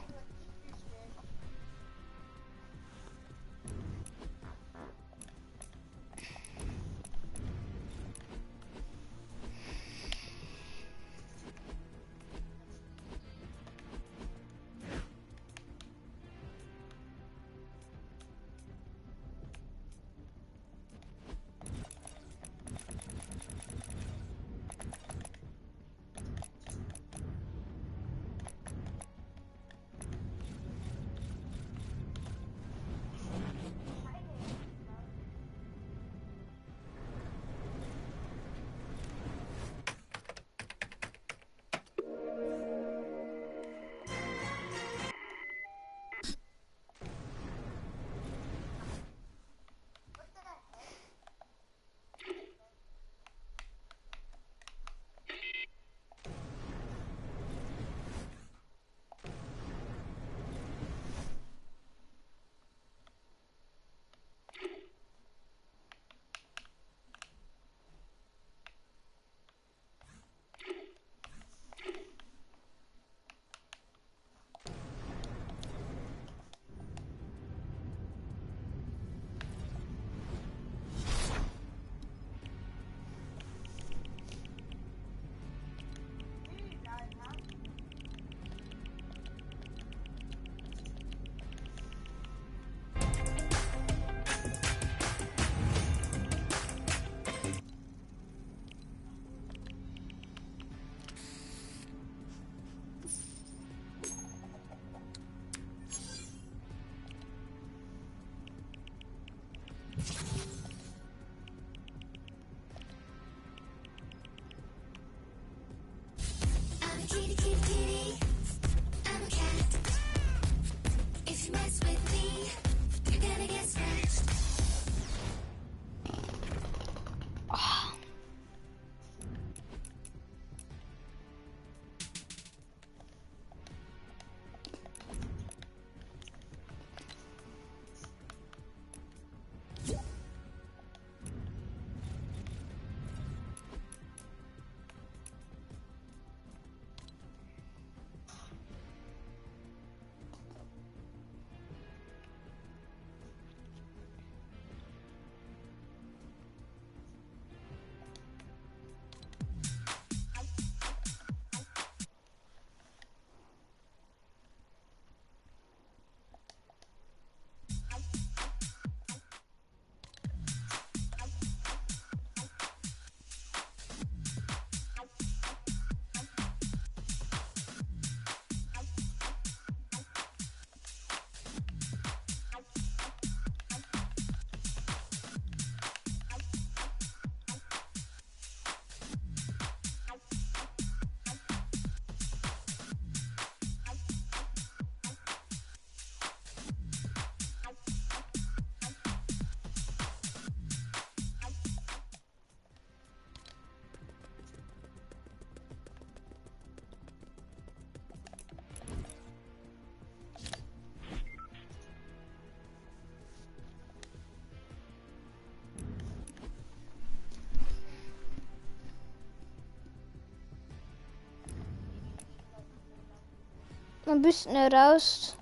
Wann bist du denn heraus?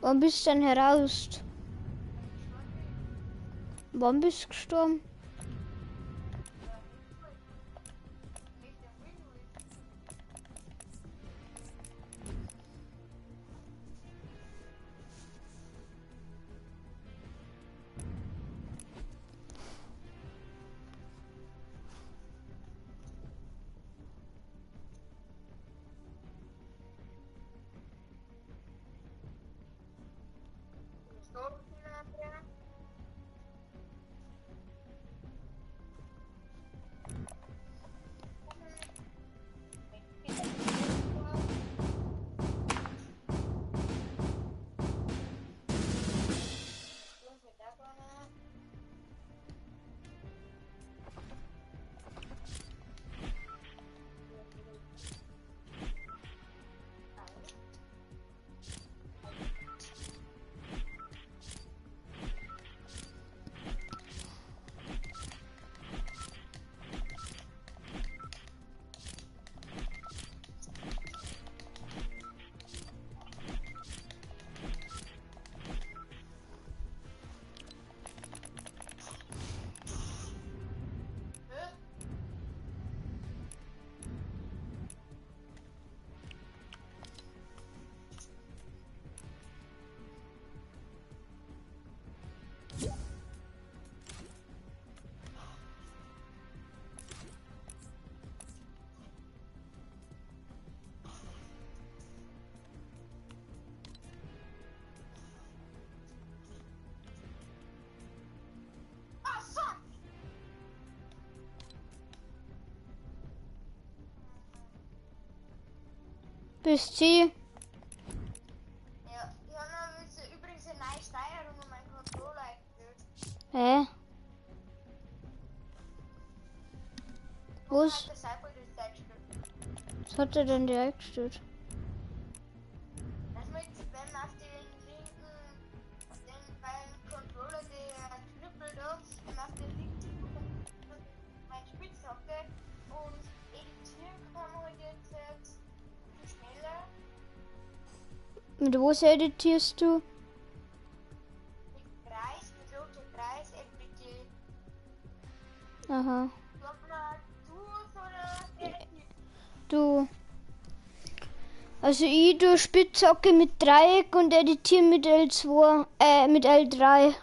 Wann bist du denn heraus? Wann bist du gestorben? Bist du? Ja, ich habe übrigens eine neue Steuerung und meinen Controller eingeführt. Hä? Wo ist? Was hat er denn direkt eingestellt? Dass man jetzt, wenn man auf den linken, auf den beim Controller der Knüppel da, wenn man auf den linken mein Spitzhacke und editieren kann man halt jetzt schneller. Mit was editierst du? Mit Kreis, mit roter Kreis, LPG. Aha. Du Du. Also ich tue Spitzhacke mit Dreieck und editiere mit L2, mit L3.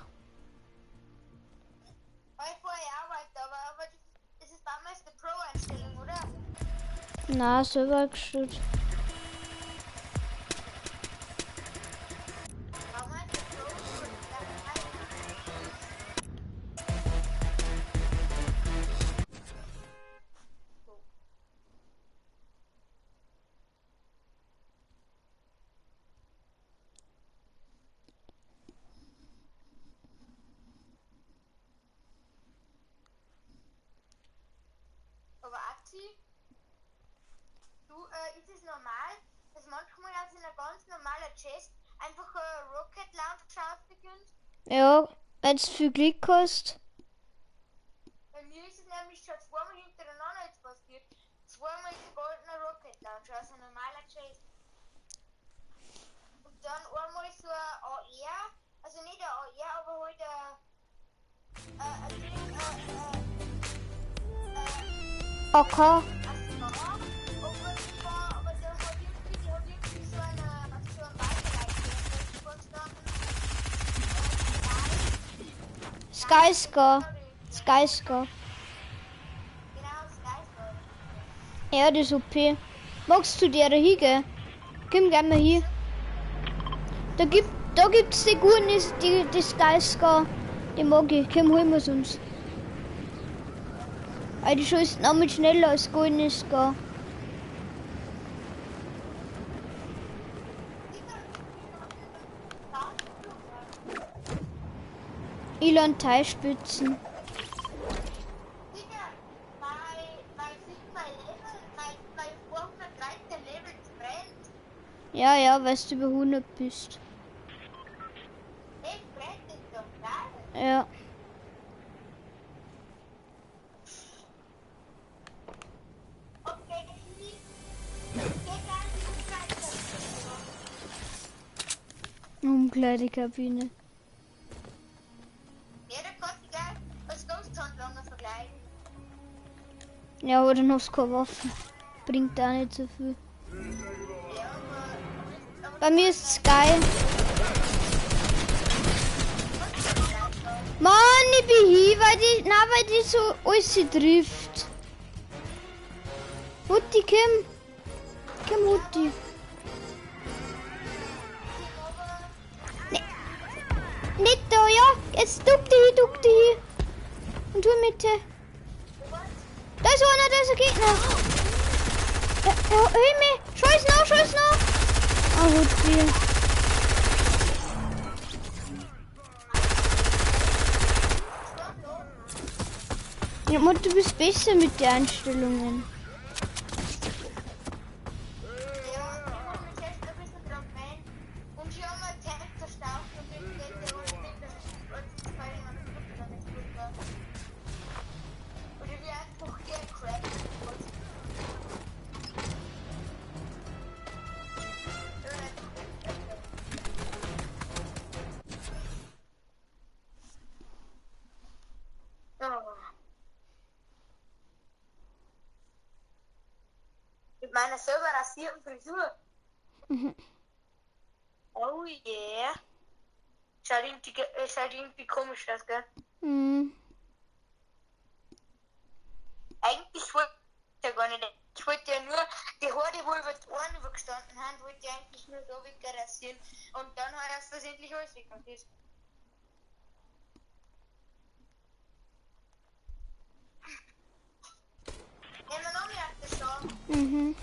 Aber das ist damals die Pro-Einstellung, oder? Na, selber gestellt. Du, ist es normal, dass manchmal aus einer ganz normalen Chest einfach ein Rocket Launcher beginnt? Ja, wenn es viel Glück hast. Bei mir ist es nämlich schon zweimal hintereinander jetzt passiert. Zweimal ist ein goldener Rocket Launcher aus einer normalen Chest. Und dann einmal so ein AR, also nicht ein AR, aber halt ein Ding, AK. Skyscar. Skyscar. Ja, das ist OP. Magst du der hingehen? Komm gerne mal hier. Da gibt's die guten, die Skyscar. Die mag ich. Komm, holen wir uns. Weil die schießen auch mit schneller als goldene Scar. Elon Teilspitzen. Ja, ja, weißt du über 100 bist. Ja. Umkleidekabine. Ja, da kannst du gleich als Ghost-Handlanger vergleichen. Ja, aber dann hast du keine Waffe. Bringt auch nicht so viel. Ja, aber Bei mir ist es geil. Mann, ich bin hier, weil die, na, weil die so alles trifft. Hutti, komm. Komm, Hutti. Ne, nicht da, ja. Jetzt duck dich hin, duck dich hin. Und tu mit. Da ist einer, da ist ein Gegner. Ja, hol mich. Scheiß noch, scheiß noch. Ah, Hutti. Ja, Mann, du bist besser mit den Einstellungen. Ja, ich muss mich erst ein bisschen dran gewöhnen. Und ich habe mir Tank verstaucht und bin jetzt Oder wie einfach gecrackt. Mit meiner selber rasierten Frisur. Mhm. Oh yeah. Schaut irgendwie komisch aus, gell? Mhm. Eigentlich wollte ich ja gar nicht. Ich wollte ja nur die Haare, die wo über die Ohren übergestanden haben, wollte ich eigentlich nur da wegrasieren. Und dann hat er es versehentlich alles wegrasiert. Nehmen wir noch mehr auf die Schau. Mhm.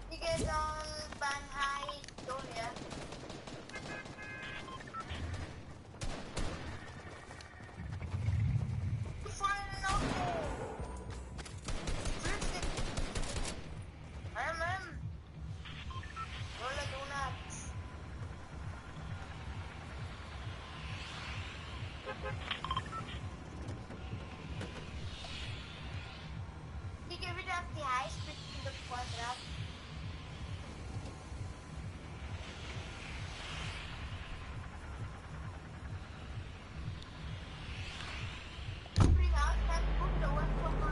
Ich gehe dann beim Hai da her. Ich falle noch. 50. Roller Donuts. Ich gehe wieder auf die Highspitzen da vorne drauf. Ich bring auch keinen Butter angekommen.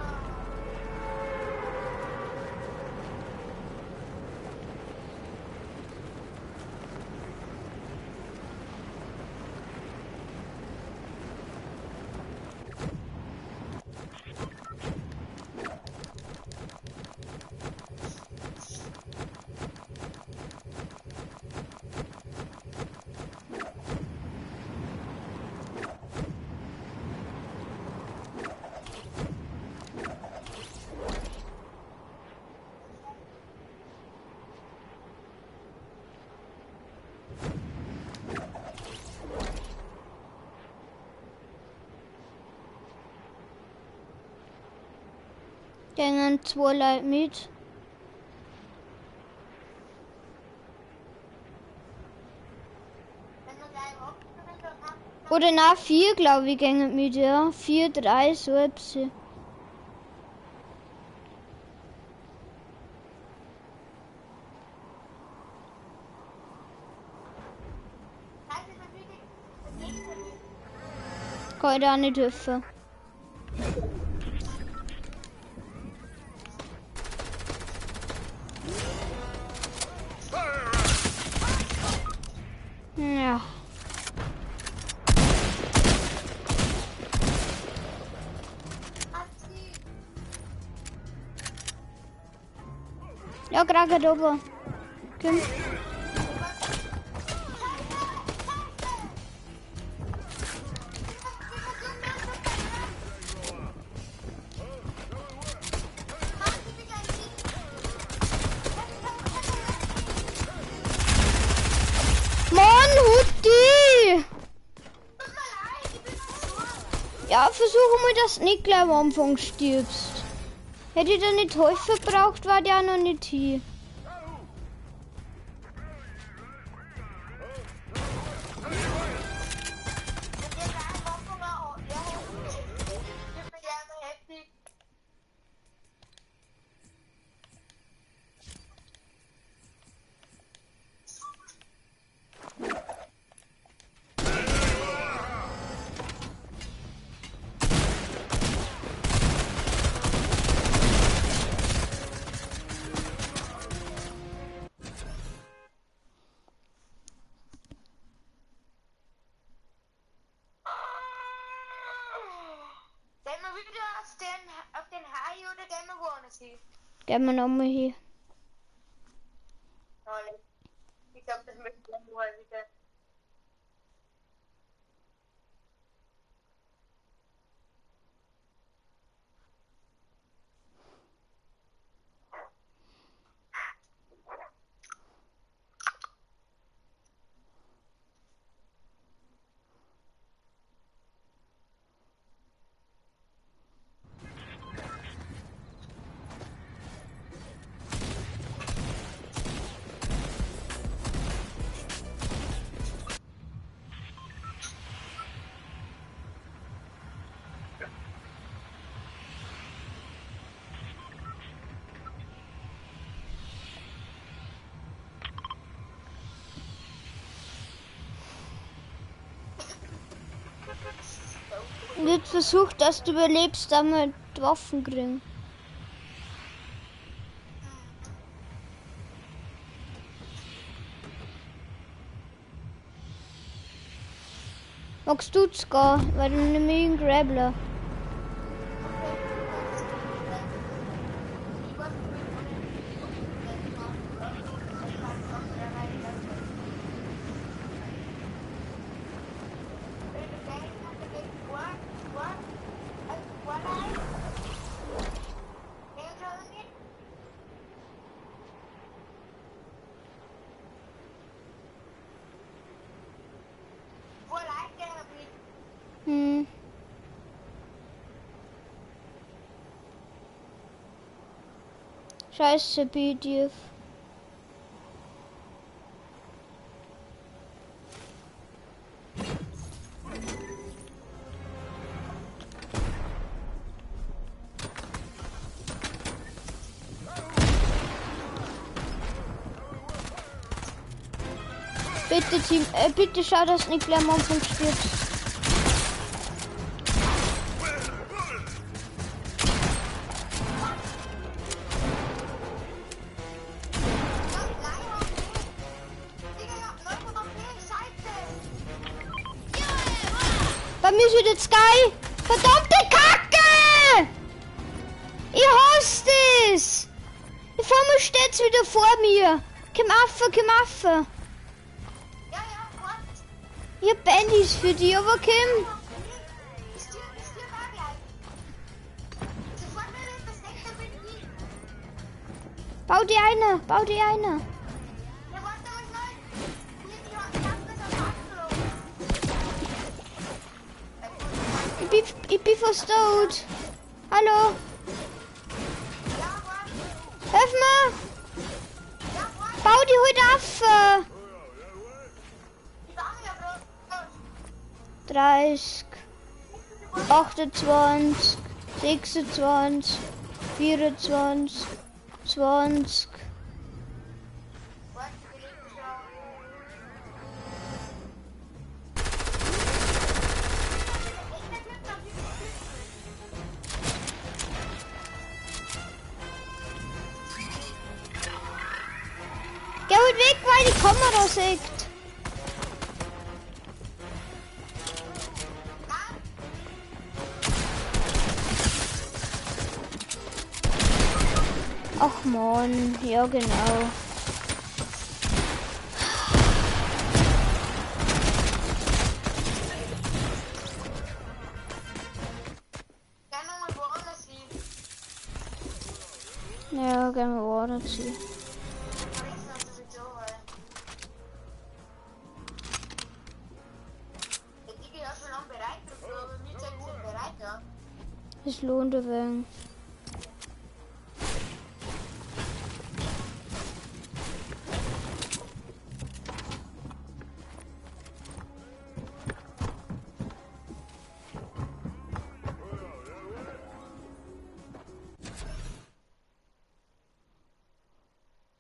Gängen zwei Leute mit. Wenn man gleich abgenommen hat, Oder na, vier, glaube ich, gängen mit, ja. 4, 3, so etwas. heißt es natürlich, das nächste Kann ich da nicht helfen. Ja. hat sie Ja, gerade oben. Komm. Mann, Hutti! Ja, versuche mal, dass du nicht gleich am Anfang stirbst. Hätte ich da nicht Häufer braucht, war der auch noch nicht hier. wieder auf den Hai oder gehen wir woanders hin? Gehen wir nochmal hier. Ich glaube, das möchte ich mal wieder. Und jetzt versuch, dass du überlebst, damit Waffen kriegen. Magst du gehen? Weil dann nehme ich einen Grappler. Hm. Scheiße, BDF. Bitte, Team, bitte schau, dass nicht gleich am Anfang stirbst. Bei mir ist wieder Sky. Verdammte Kacke! Ich hasse es! Die Formel steht wieder vor mir. Komm auf, komm auf. Ja, ja, warte. Ich hab Bandys für die, aber Kim. Ich stirb auch gleich. Sofort, wenn ich das nächste bin, ich. Bau die eine, bau die eine. Ja, warte mal schnell. Hier, die hat das am Abflug. Ich bin fast tot. Hallo, Ja, warte. helf mir. Ja, warte. Bau die heute auf. Ich war ja bloß. 30, 28, 26, 24, 20. Warte, ich leg mich schon. Der Typ hat diesen Typen. Geh halt weg, weil die Kamera sieht. Ach man, ja genau. Geh nochmal woanders hin. Ja, gehen wir woanders hin. Vergessen haben sie sowieso, weil. Der Digi ist schon lange bereit dafür, aber mir zeigt sie bereit, ja. Es lohnt ein wenig.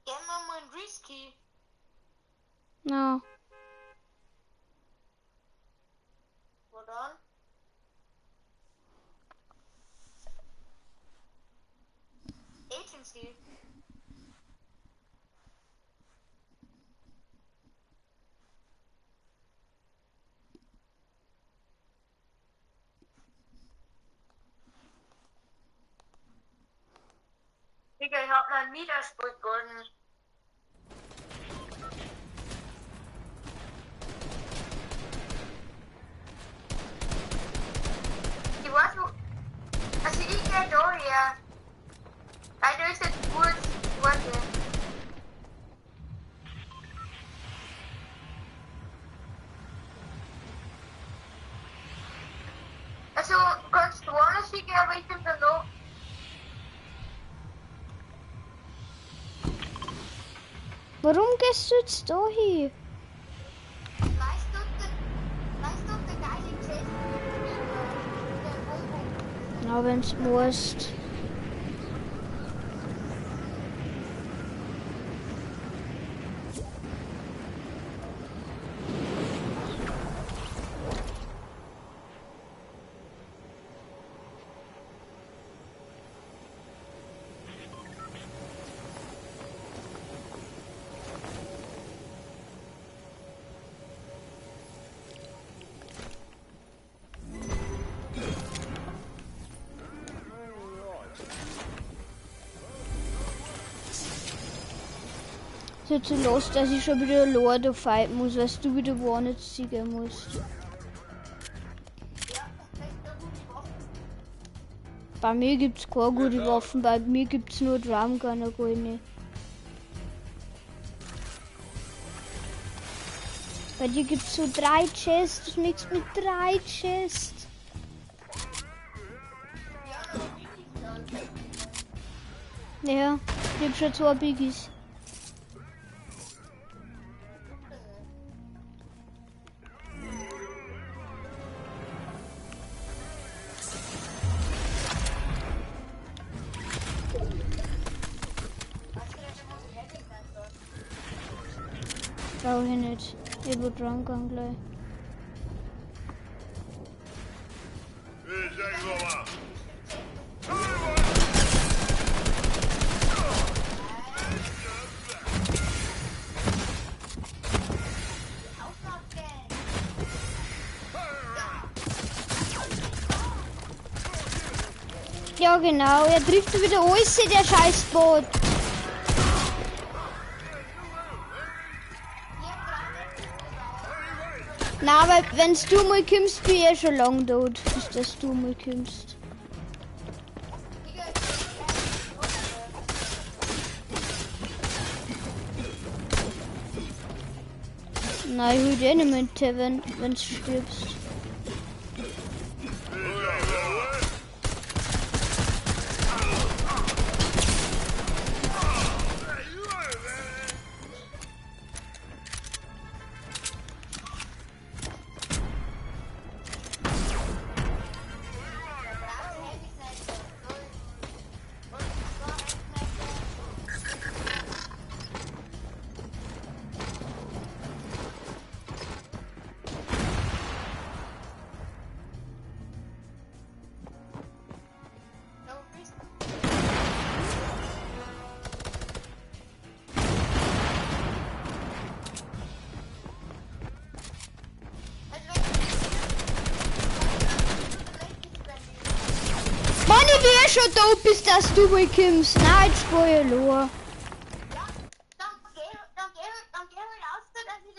Gehen wir mal in Risky. Na, Wo dann? Agency. Digga, ich hab meinen Midas golden. Ich weiß wo. Also ich geh da her. Weil da ist jetzt gut. Warte. Also kannst du woanders hingehen, aber ich bin da noch. Warum gehst du jetzt da hin? Weißt du, der geile Chest mit dem Bonbon? Na, wenn's musst. Ist jetzt so los, dass ich schon wieder Lord fighten muss, weißt du wieder woanders ziehen musst. Bei mir gibt's keine gute Waffen, bei mir gibt's nur Drumgunner goldene. Bei dir gibt's so 3 Chests, du mixt mit 3 Chests. Ja, ich hab schon 2 Biggies. Brauche ich nicht. Ich will Drumgun gleich. Ja genau, er trifft wieder alles, der Scheißboot. Na, aber wenn's du mal kommst, bin ich eh schon lang tot, bis dass du mal kommst. Nein, ich will dir nicht mit, wenn du stirbst. Schon da bist, dass du wohl kommst. Nein, jetzt war ich. Ja, dann geh halt raus, dass ich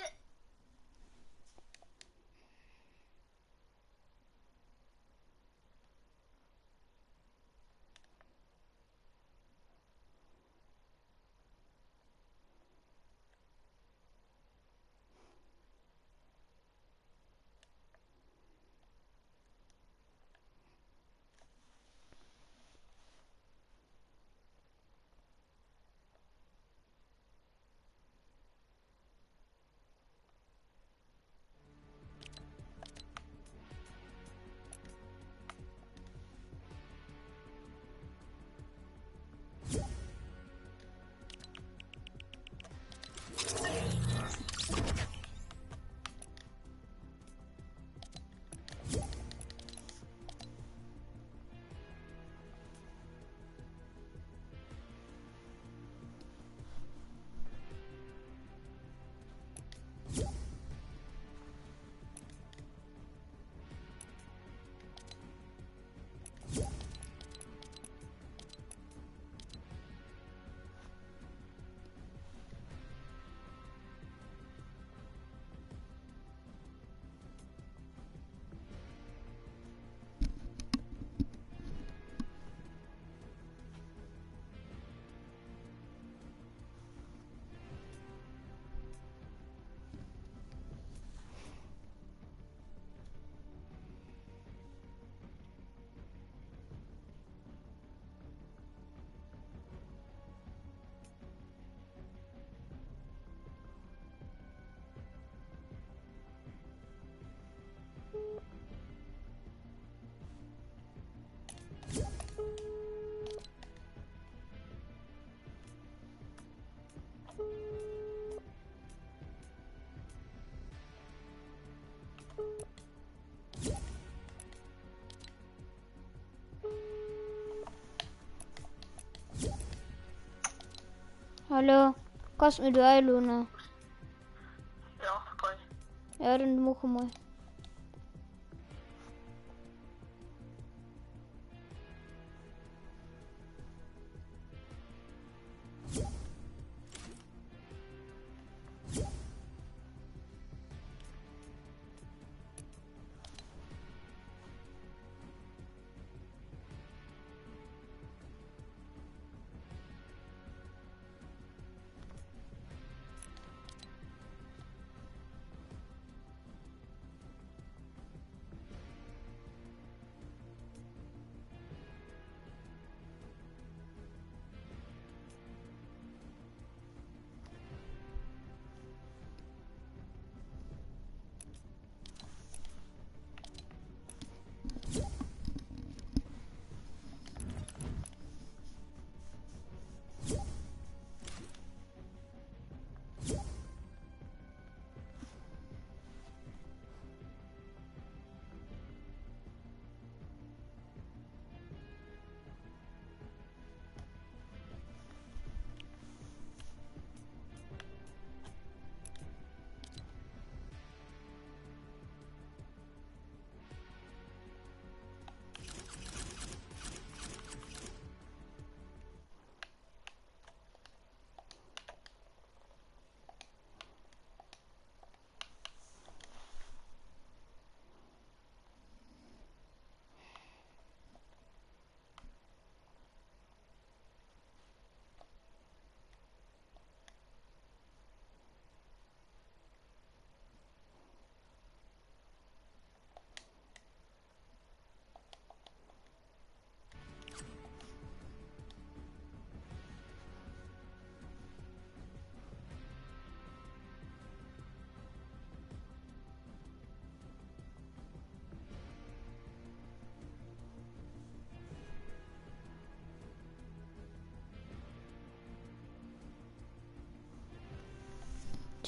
Hallo, kannst du mich da einladen? Ja, kann ich. Ja, dann mach mal.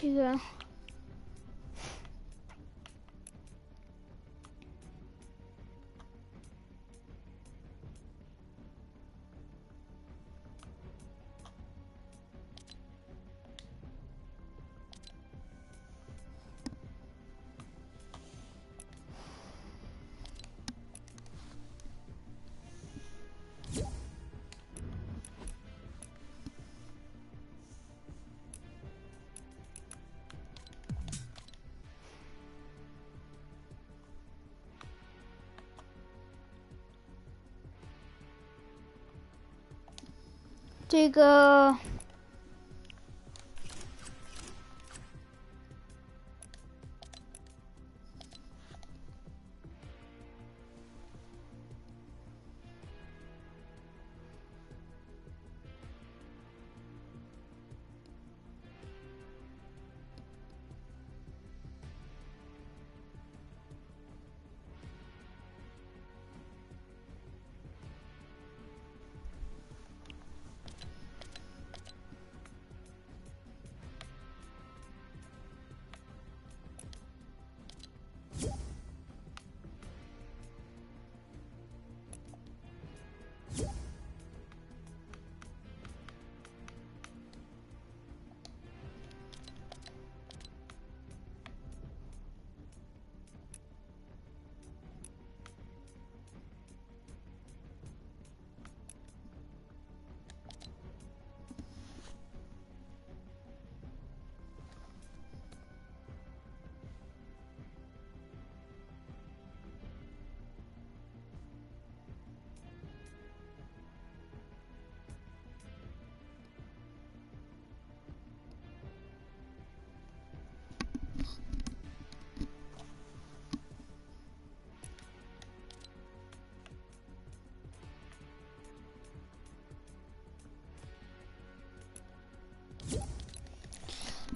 Digga. Digga.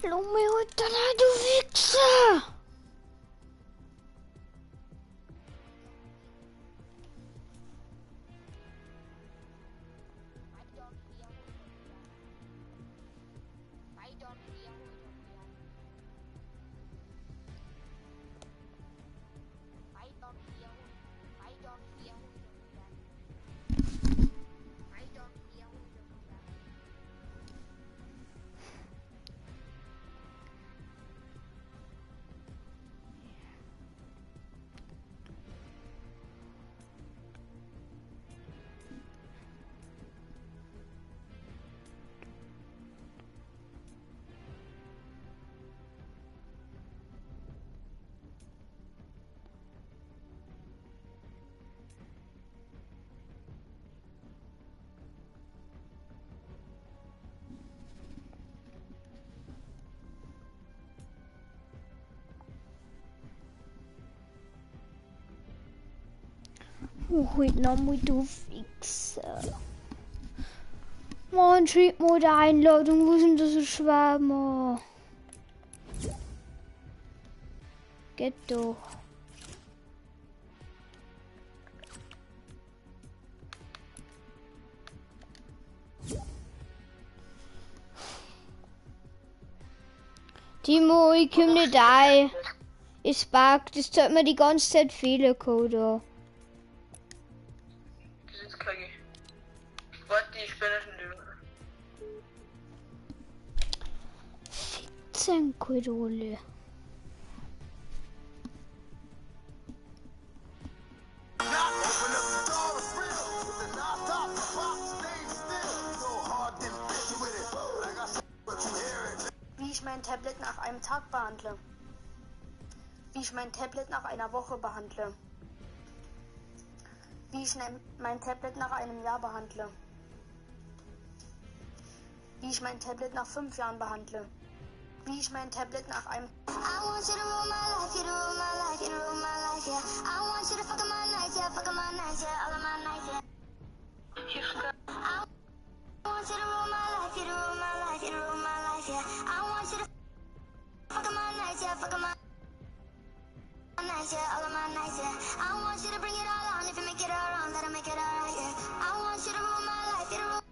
Lass mich heute rein, du Wichser! Oh, heute nochmal, du Wichser. Mann, schreib mal die Einladung, wo sind das so schwer, Mann? Geht doch. Timo, ich komm nicht ein. Ich bug, das zeigt mir die ganze Zeit Fehlercode. Das ist kacke. Warte, ich bin schon drüben. 14 Rolle. Wie ich mein Tablet nach einem Tag behandle. Wie ich mein Tablet nach einer Woche behandle. Wie ich mein Tablet nach einem Jahr behandle. Wie ich mein Tablet nach 5 Jahren behandle. Wie ich mein Tablet nach einem... I want you to rule my life, you to rule my life, you to rule my life, yeah. I want you to fuck up my nights, yeah, fuck up my nights, yeah, all of my nights, yeah. I want you to rule my life, you to rule my life, you to rule my life, yeah. I want you to fuck up my nights, yeah, fuck up my nights, yeah, all of my nights, yeah. I want you to bring it all on, if you make it all wrong, that'll make it all right, yeah. I want you to rule my life, you to rule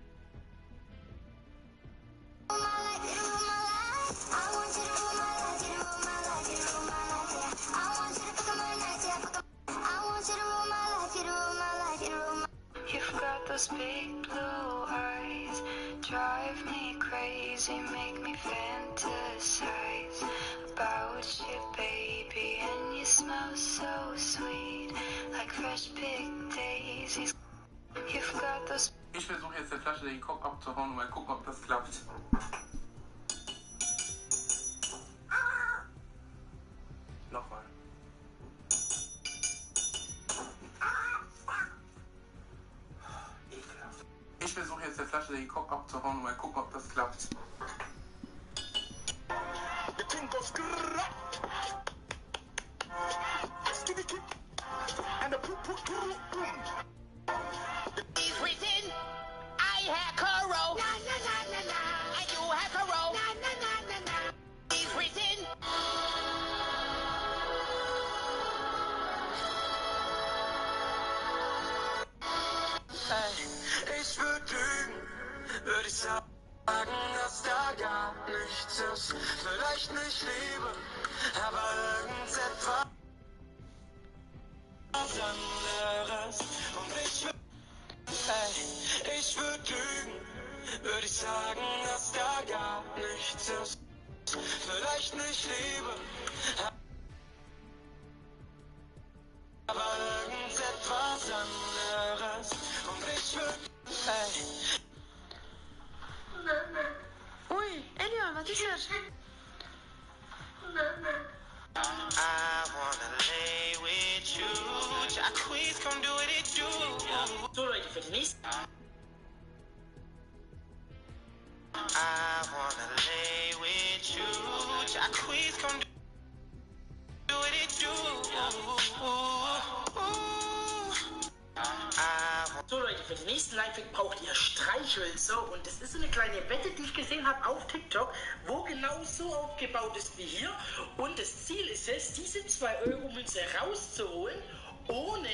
my life, you to rule my life. I want you to rule my life, you to rule my life, you to rule my life, yeah. I want you to fuck up my nights, yeah, fuck up. I want you to rule my life, you to rule my life, you to rule my. You've got those big blue eyes, drive me crazy, make me fantasize about you, baby. And you smell so sweet, like fresh picked daisies. You've got those. Ich versuche jetzt der Flasche den Kopf abzuhauen und mal gucken, ob das klappt. Nochmal. Ekelhaft. Ich versuche jetzt der Flasche den Kopf abzuhauen und mal gucken, ob das klappt. Written, I hack a roll. Na na na na na. And you hack a roll. Na na na na na. He's written. Ey, ich würd lügen, würd ich sagen, dass da gar nichts ist. Vielleicht nicht Liebe, aber irgendetwas anderes. Und ich würd, ey, ich würd lügen, würd ich sagen, dass da gar nichts ist. Vielleicht nicht Liebe, aber irgendetwas anderes. Und ich würd, ey. Ui, Elion, was ist das? I wanna lay with you. Jacquees, come do what it do. So Leute, für die nächste. I wanna lay with you. Jacquees, come do what it do. So Leute, für den nächsten Lifehack braucht ihr Streichhölzer und das ist so eine kleine Wette, die ich gesehen habe auf TikTok, wo genau so aufgebaut ist wie hier. Und das Ziel ist es, diese 2-Euro-Münze rauszuholen, ohne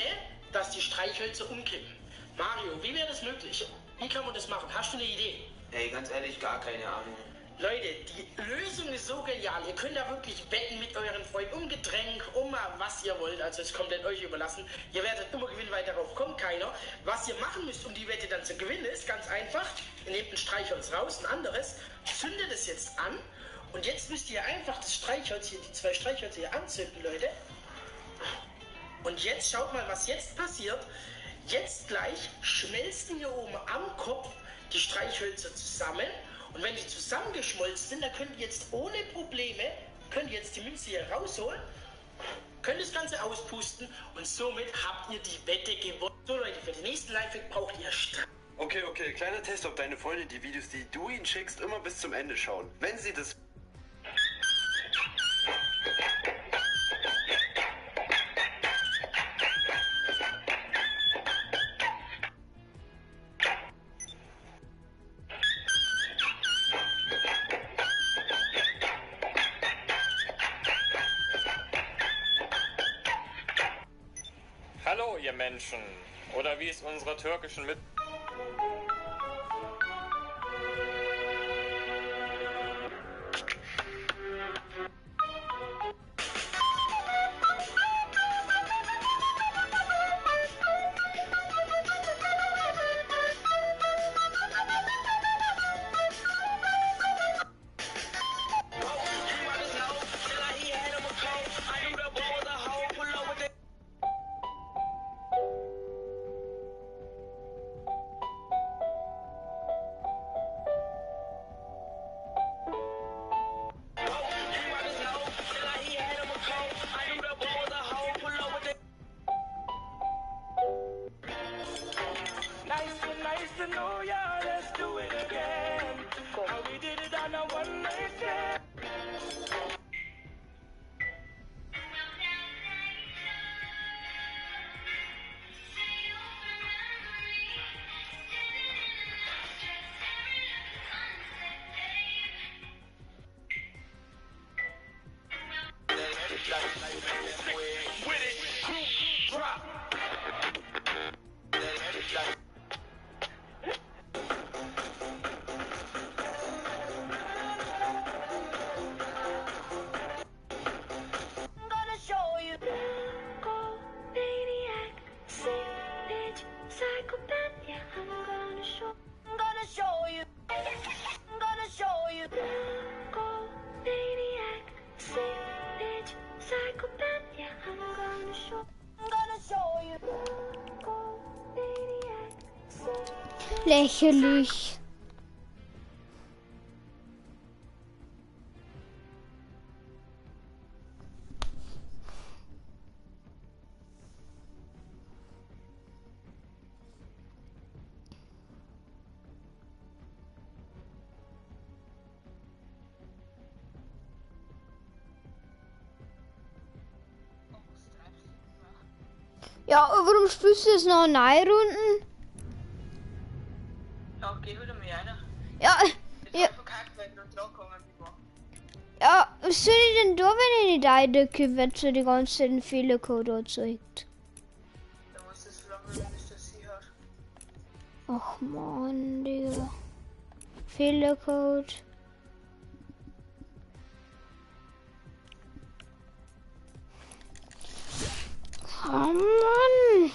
dass die Streichhölzer umkippen. Mario, wie wäre das möglich? Wie kann man das machen? Hast du eine Idee? Ey, ganz ehrlich, gar keine Ahnung. Leute, die Lösung ist so genial. Ihr könnt da wirklich wetten mit euren Freunden um Getränk, um was ihr wollt. Also es komplett euch überlassen. Ihr werdet immer gewinnen, weil darauf kommt keiner. Was ihr machen müsst, um die Wette dann zu gewinnen, ist ganz einfach. Ihr nehmt ein Streichholz raus, ein anderes, zündet es jetzt an. Und jetzt müsst ihr einfach das Streichholz hier, die 2 Streichhölzer hier anzünden, Leute. Und jetzt schaut mal, was jetzt passiert. Jetzt gleich schmelzen hier oben am Kopf die Streichhölzer zusammen. Und wenn die zusammengeschmolzen sind, dann könnt ihr jetzt ohne Probleme, könnt ihr jetzt die Münze hier rausholen, könnt das Ganze auspusten und somit habt ihr die Wette gewonnen. So Leute, für den nächsten Lifehack braucht ihr Streichhölzer. Okay, okay, kleiner Test, ob deine Freunde die Videos, die du ihnen schickst, immer bis zum Ende schauen. Wenn sie das... Hallo, ihr Menschen. Oder wie es unsere türkischen Mit... Nice to know ya, let's do it again. How we did it on a one night stand. I'm gonna show you. Maniac, savage, psychopath. Yeah, I'm gonna show. I'm gonna show you. I'm gonna show you. Maniac, savage, psychopath. Yeah, I'm gonna show. I'm gonna show you. Maniac, savage. Lächerlich. Ja, warum spielst du jetzt noch neue Runden? Ja, geh wieder mit einer. Ja, Ich ja, hab verkackt, weil ich noch dran gekommen bin. ja, was soll ich denn da, wenn ich nicht eindrücke, wenn so die ganze Zeit einen Fehlercode erzeugt? Da musst du so lange, bis das sie hat. Ach man, Digga. Fehlercode. Oh Mann.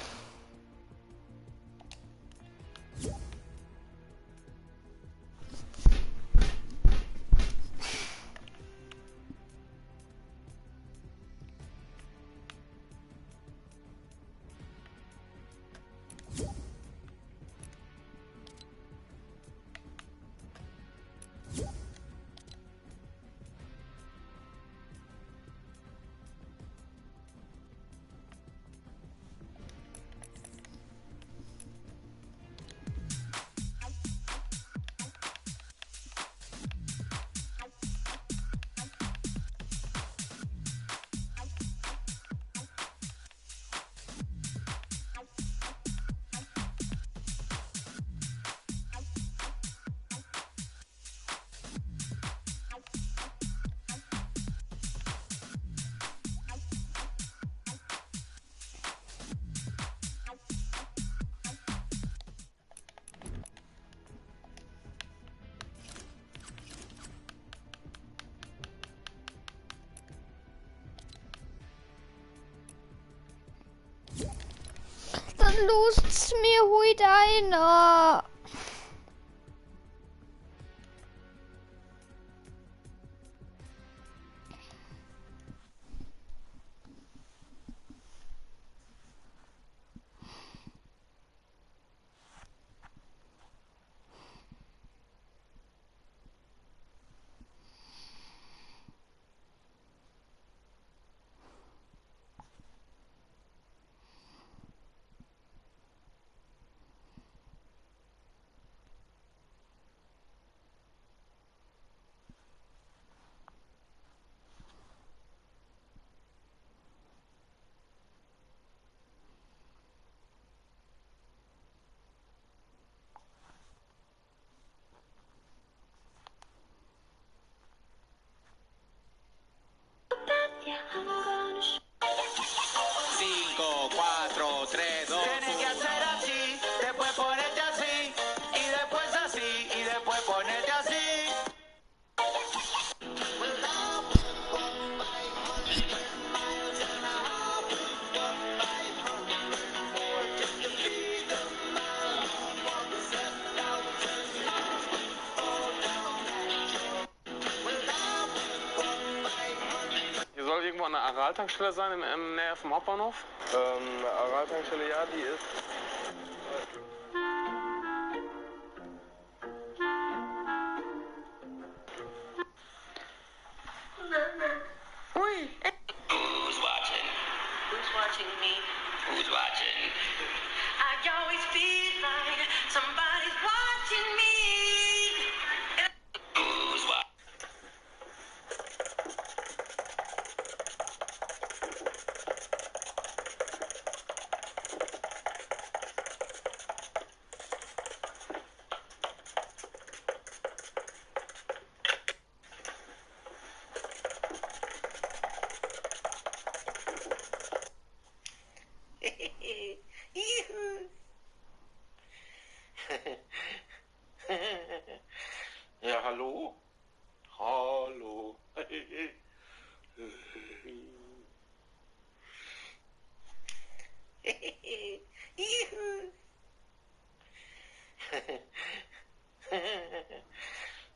Dann lost's mir heute einer. Aral-Tankstelle sein, im Nähe vom Hauptbahnhof? Aral-Tankstelle, ja, die ist... Ui. Who's watching? Who's watching me? Who's watching? I always feel like somebody's watching me. Who's watching? Ja, hallo? Hallo.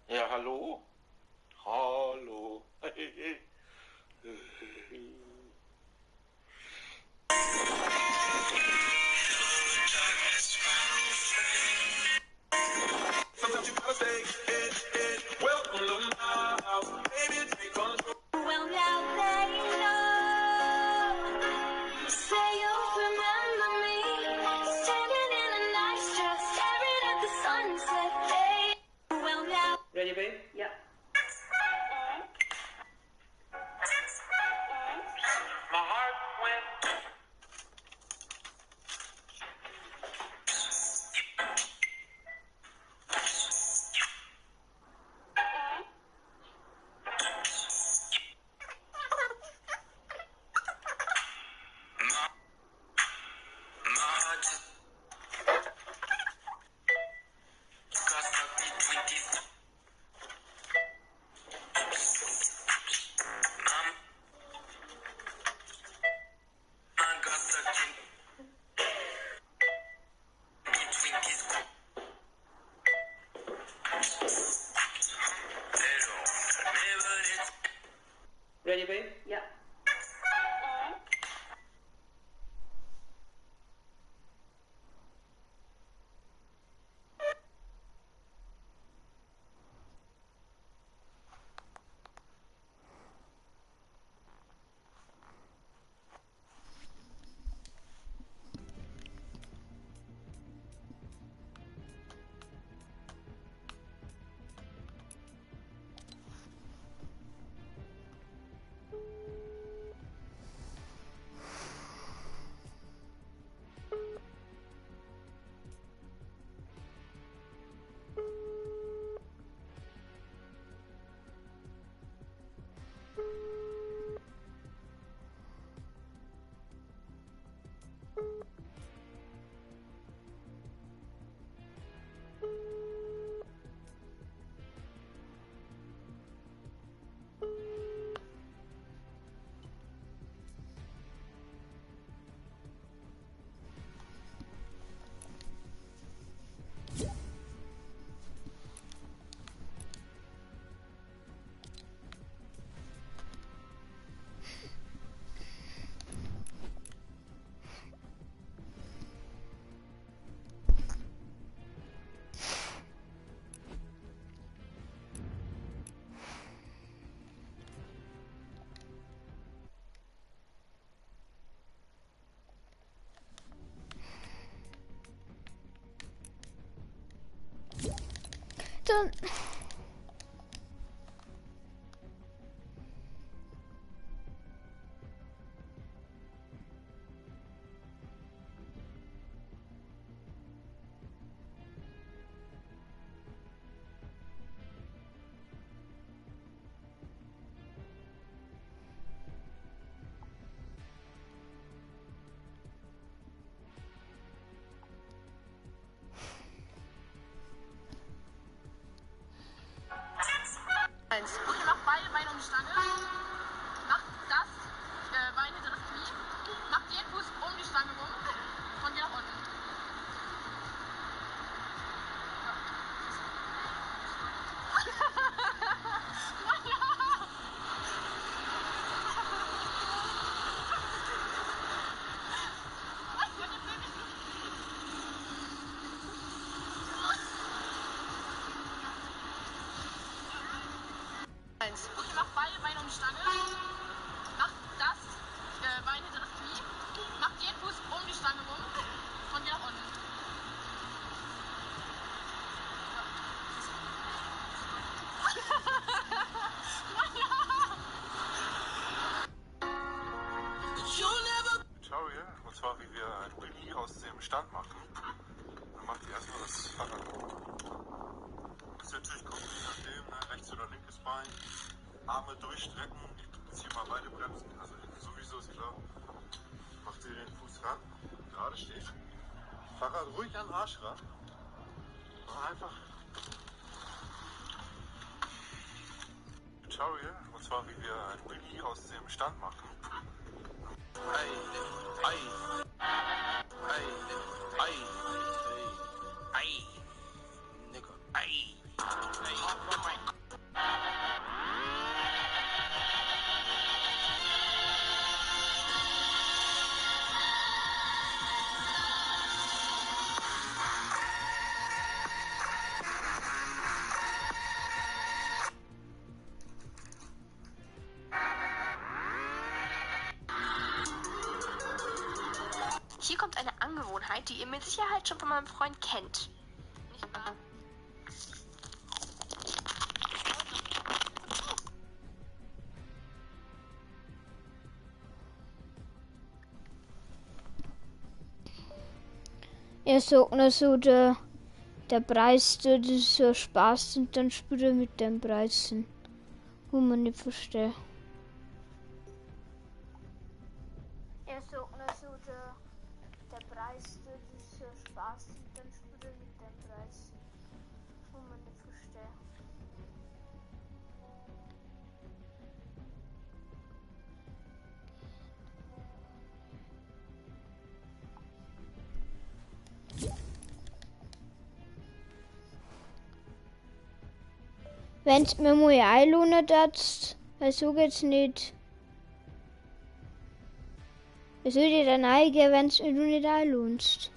Ja, hallo? Hallo. Sometimes you gotta say it, welcome to my house. Baby, take control. Well, now they know. Say you'll remember me. Standing in a nice dress, staring at the sunset. Hey, well, now. Ready, babe? Yeah. My heart went. My heart just got stuck between these. My got stuck in between these. Ready, babe? Yeah. Dann. Eins. Okay, mach beide Beine um die Stange. Mach das Bein hinter das Knie. Mach den Fuß um die Stange rum und geh nach unten. Ja. 1. Okay, mach beide Beine um die Stange. Mach das Bein hinter das Knie. Mach den Fuß um die Stange rum. Und geh nach unten. Tutorial, und zwar wie wir ein Wheelie aus dem Stand machen. Dann macht ihr erstmal das Fahrrad. Müsst ihr natürlich gucken, je nachdem, ne, rechts oder linkes Bein. Arme durchstrecken. Ich ziehe mal beide Bremsen, also sowieso ist klar. Macht ihr den Fuß ran, gerade steht. Fahrrad ruhig an den Arsch ran. Und einfach. Tutorial, und zwar wie wir ein Wheelie aus dem Stand machen. Ei, ei, ei, ei, ei, nigga, ei. Hier kommt eine Angewohnheit, die ihr mit Sicherheit schon von meinem Freund kennt. Nicht wahr? Er sagt nur so, der Preis, das ist so Spaß und dann spielt er mit den Preisen. Wo man nicht versteht. Er sagt nur so, der Preis, das ist so Spaß und dann spielt er mit den Preisen. Wo man nicht versteht. Wenn's mir mal einlohnen darfst, weil so geht's nicht. Es würde dir dann eingehen, wenn's mir du nicht einlohnst.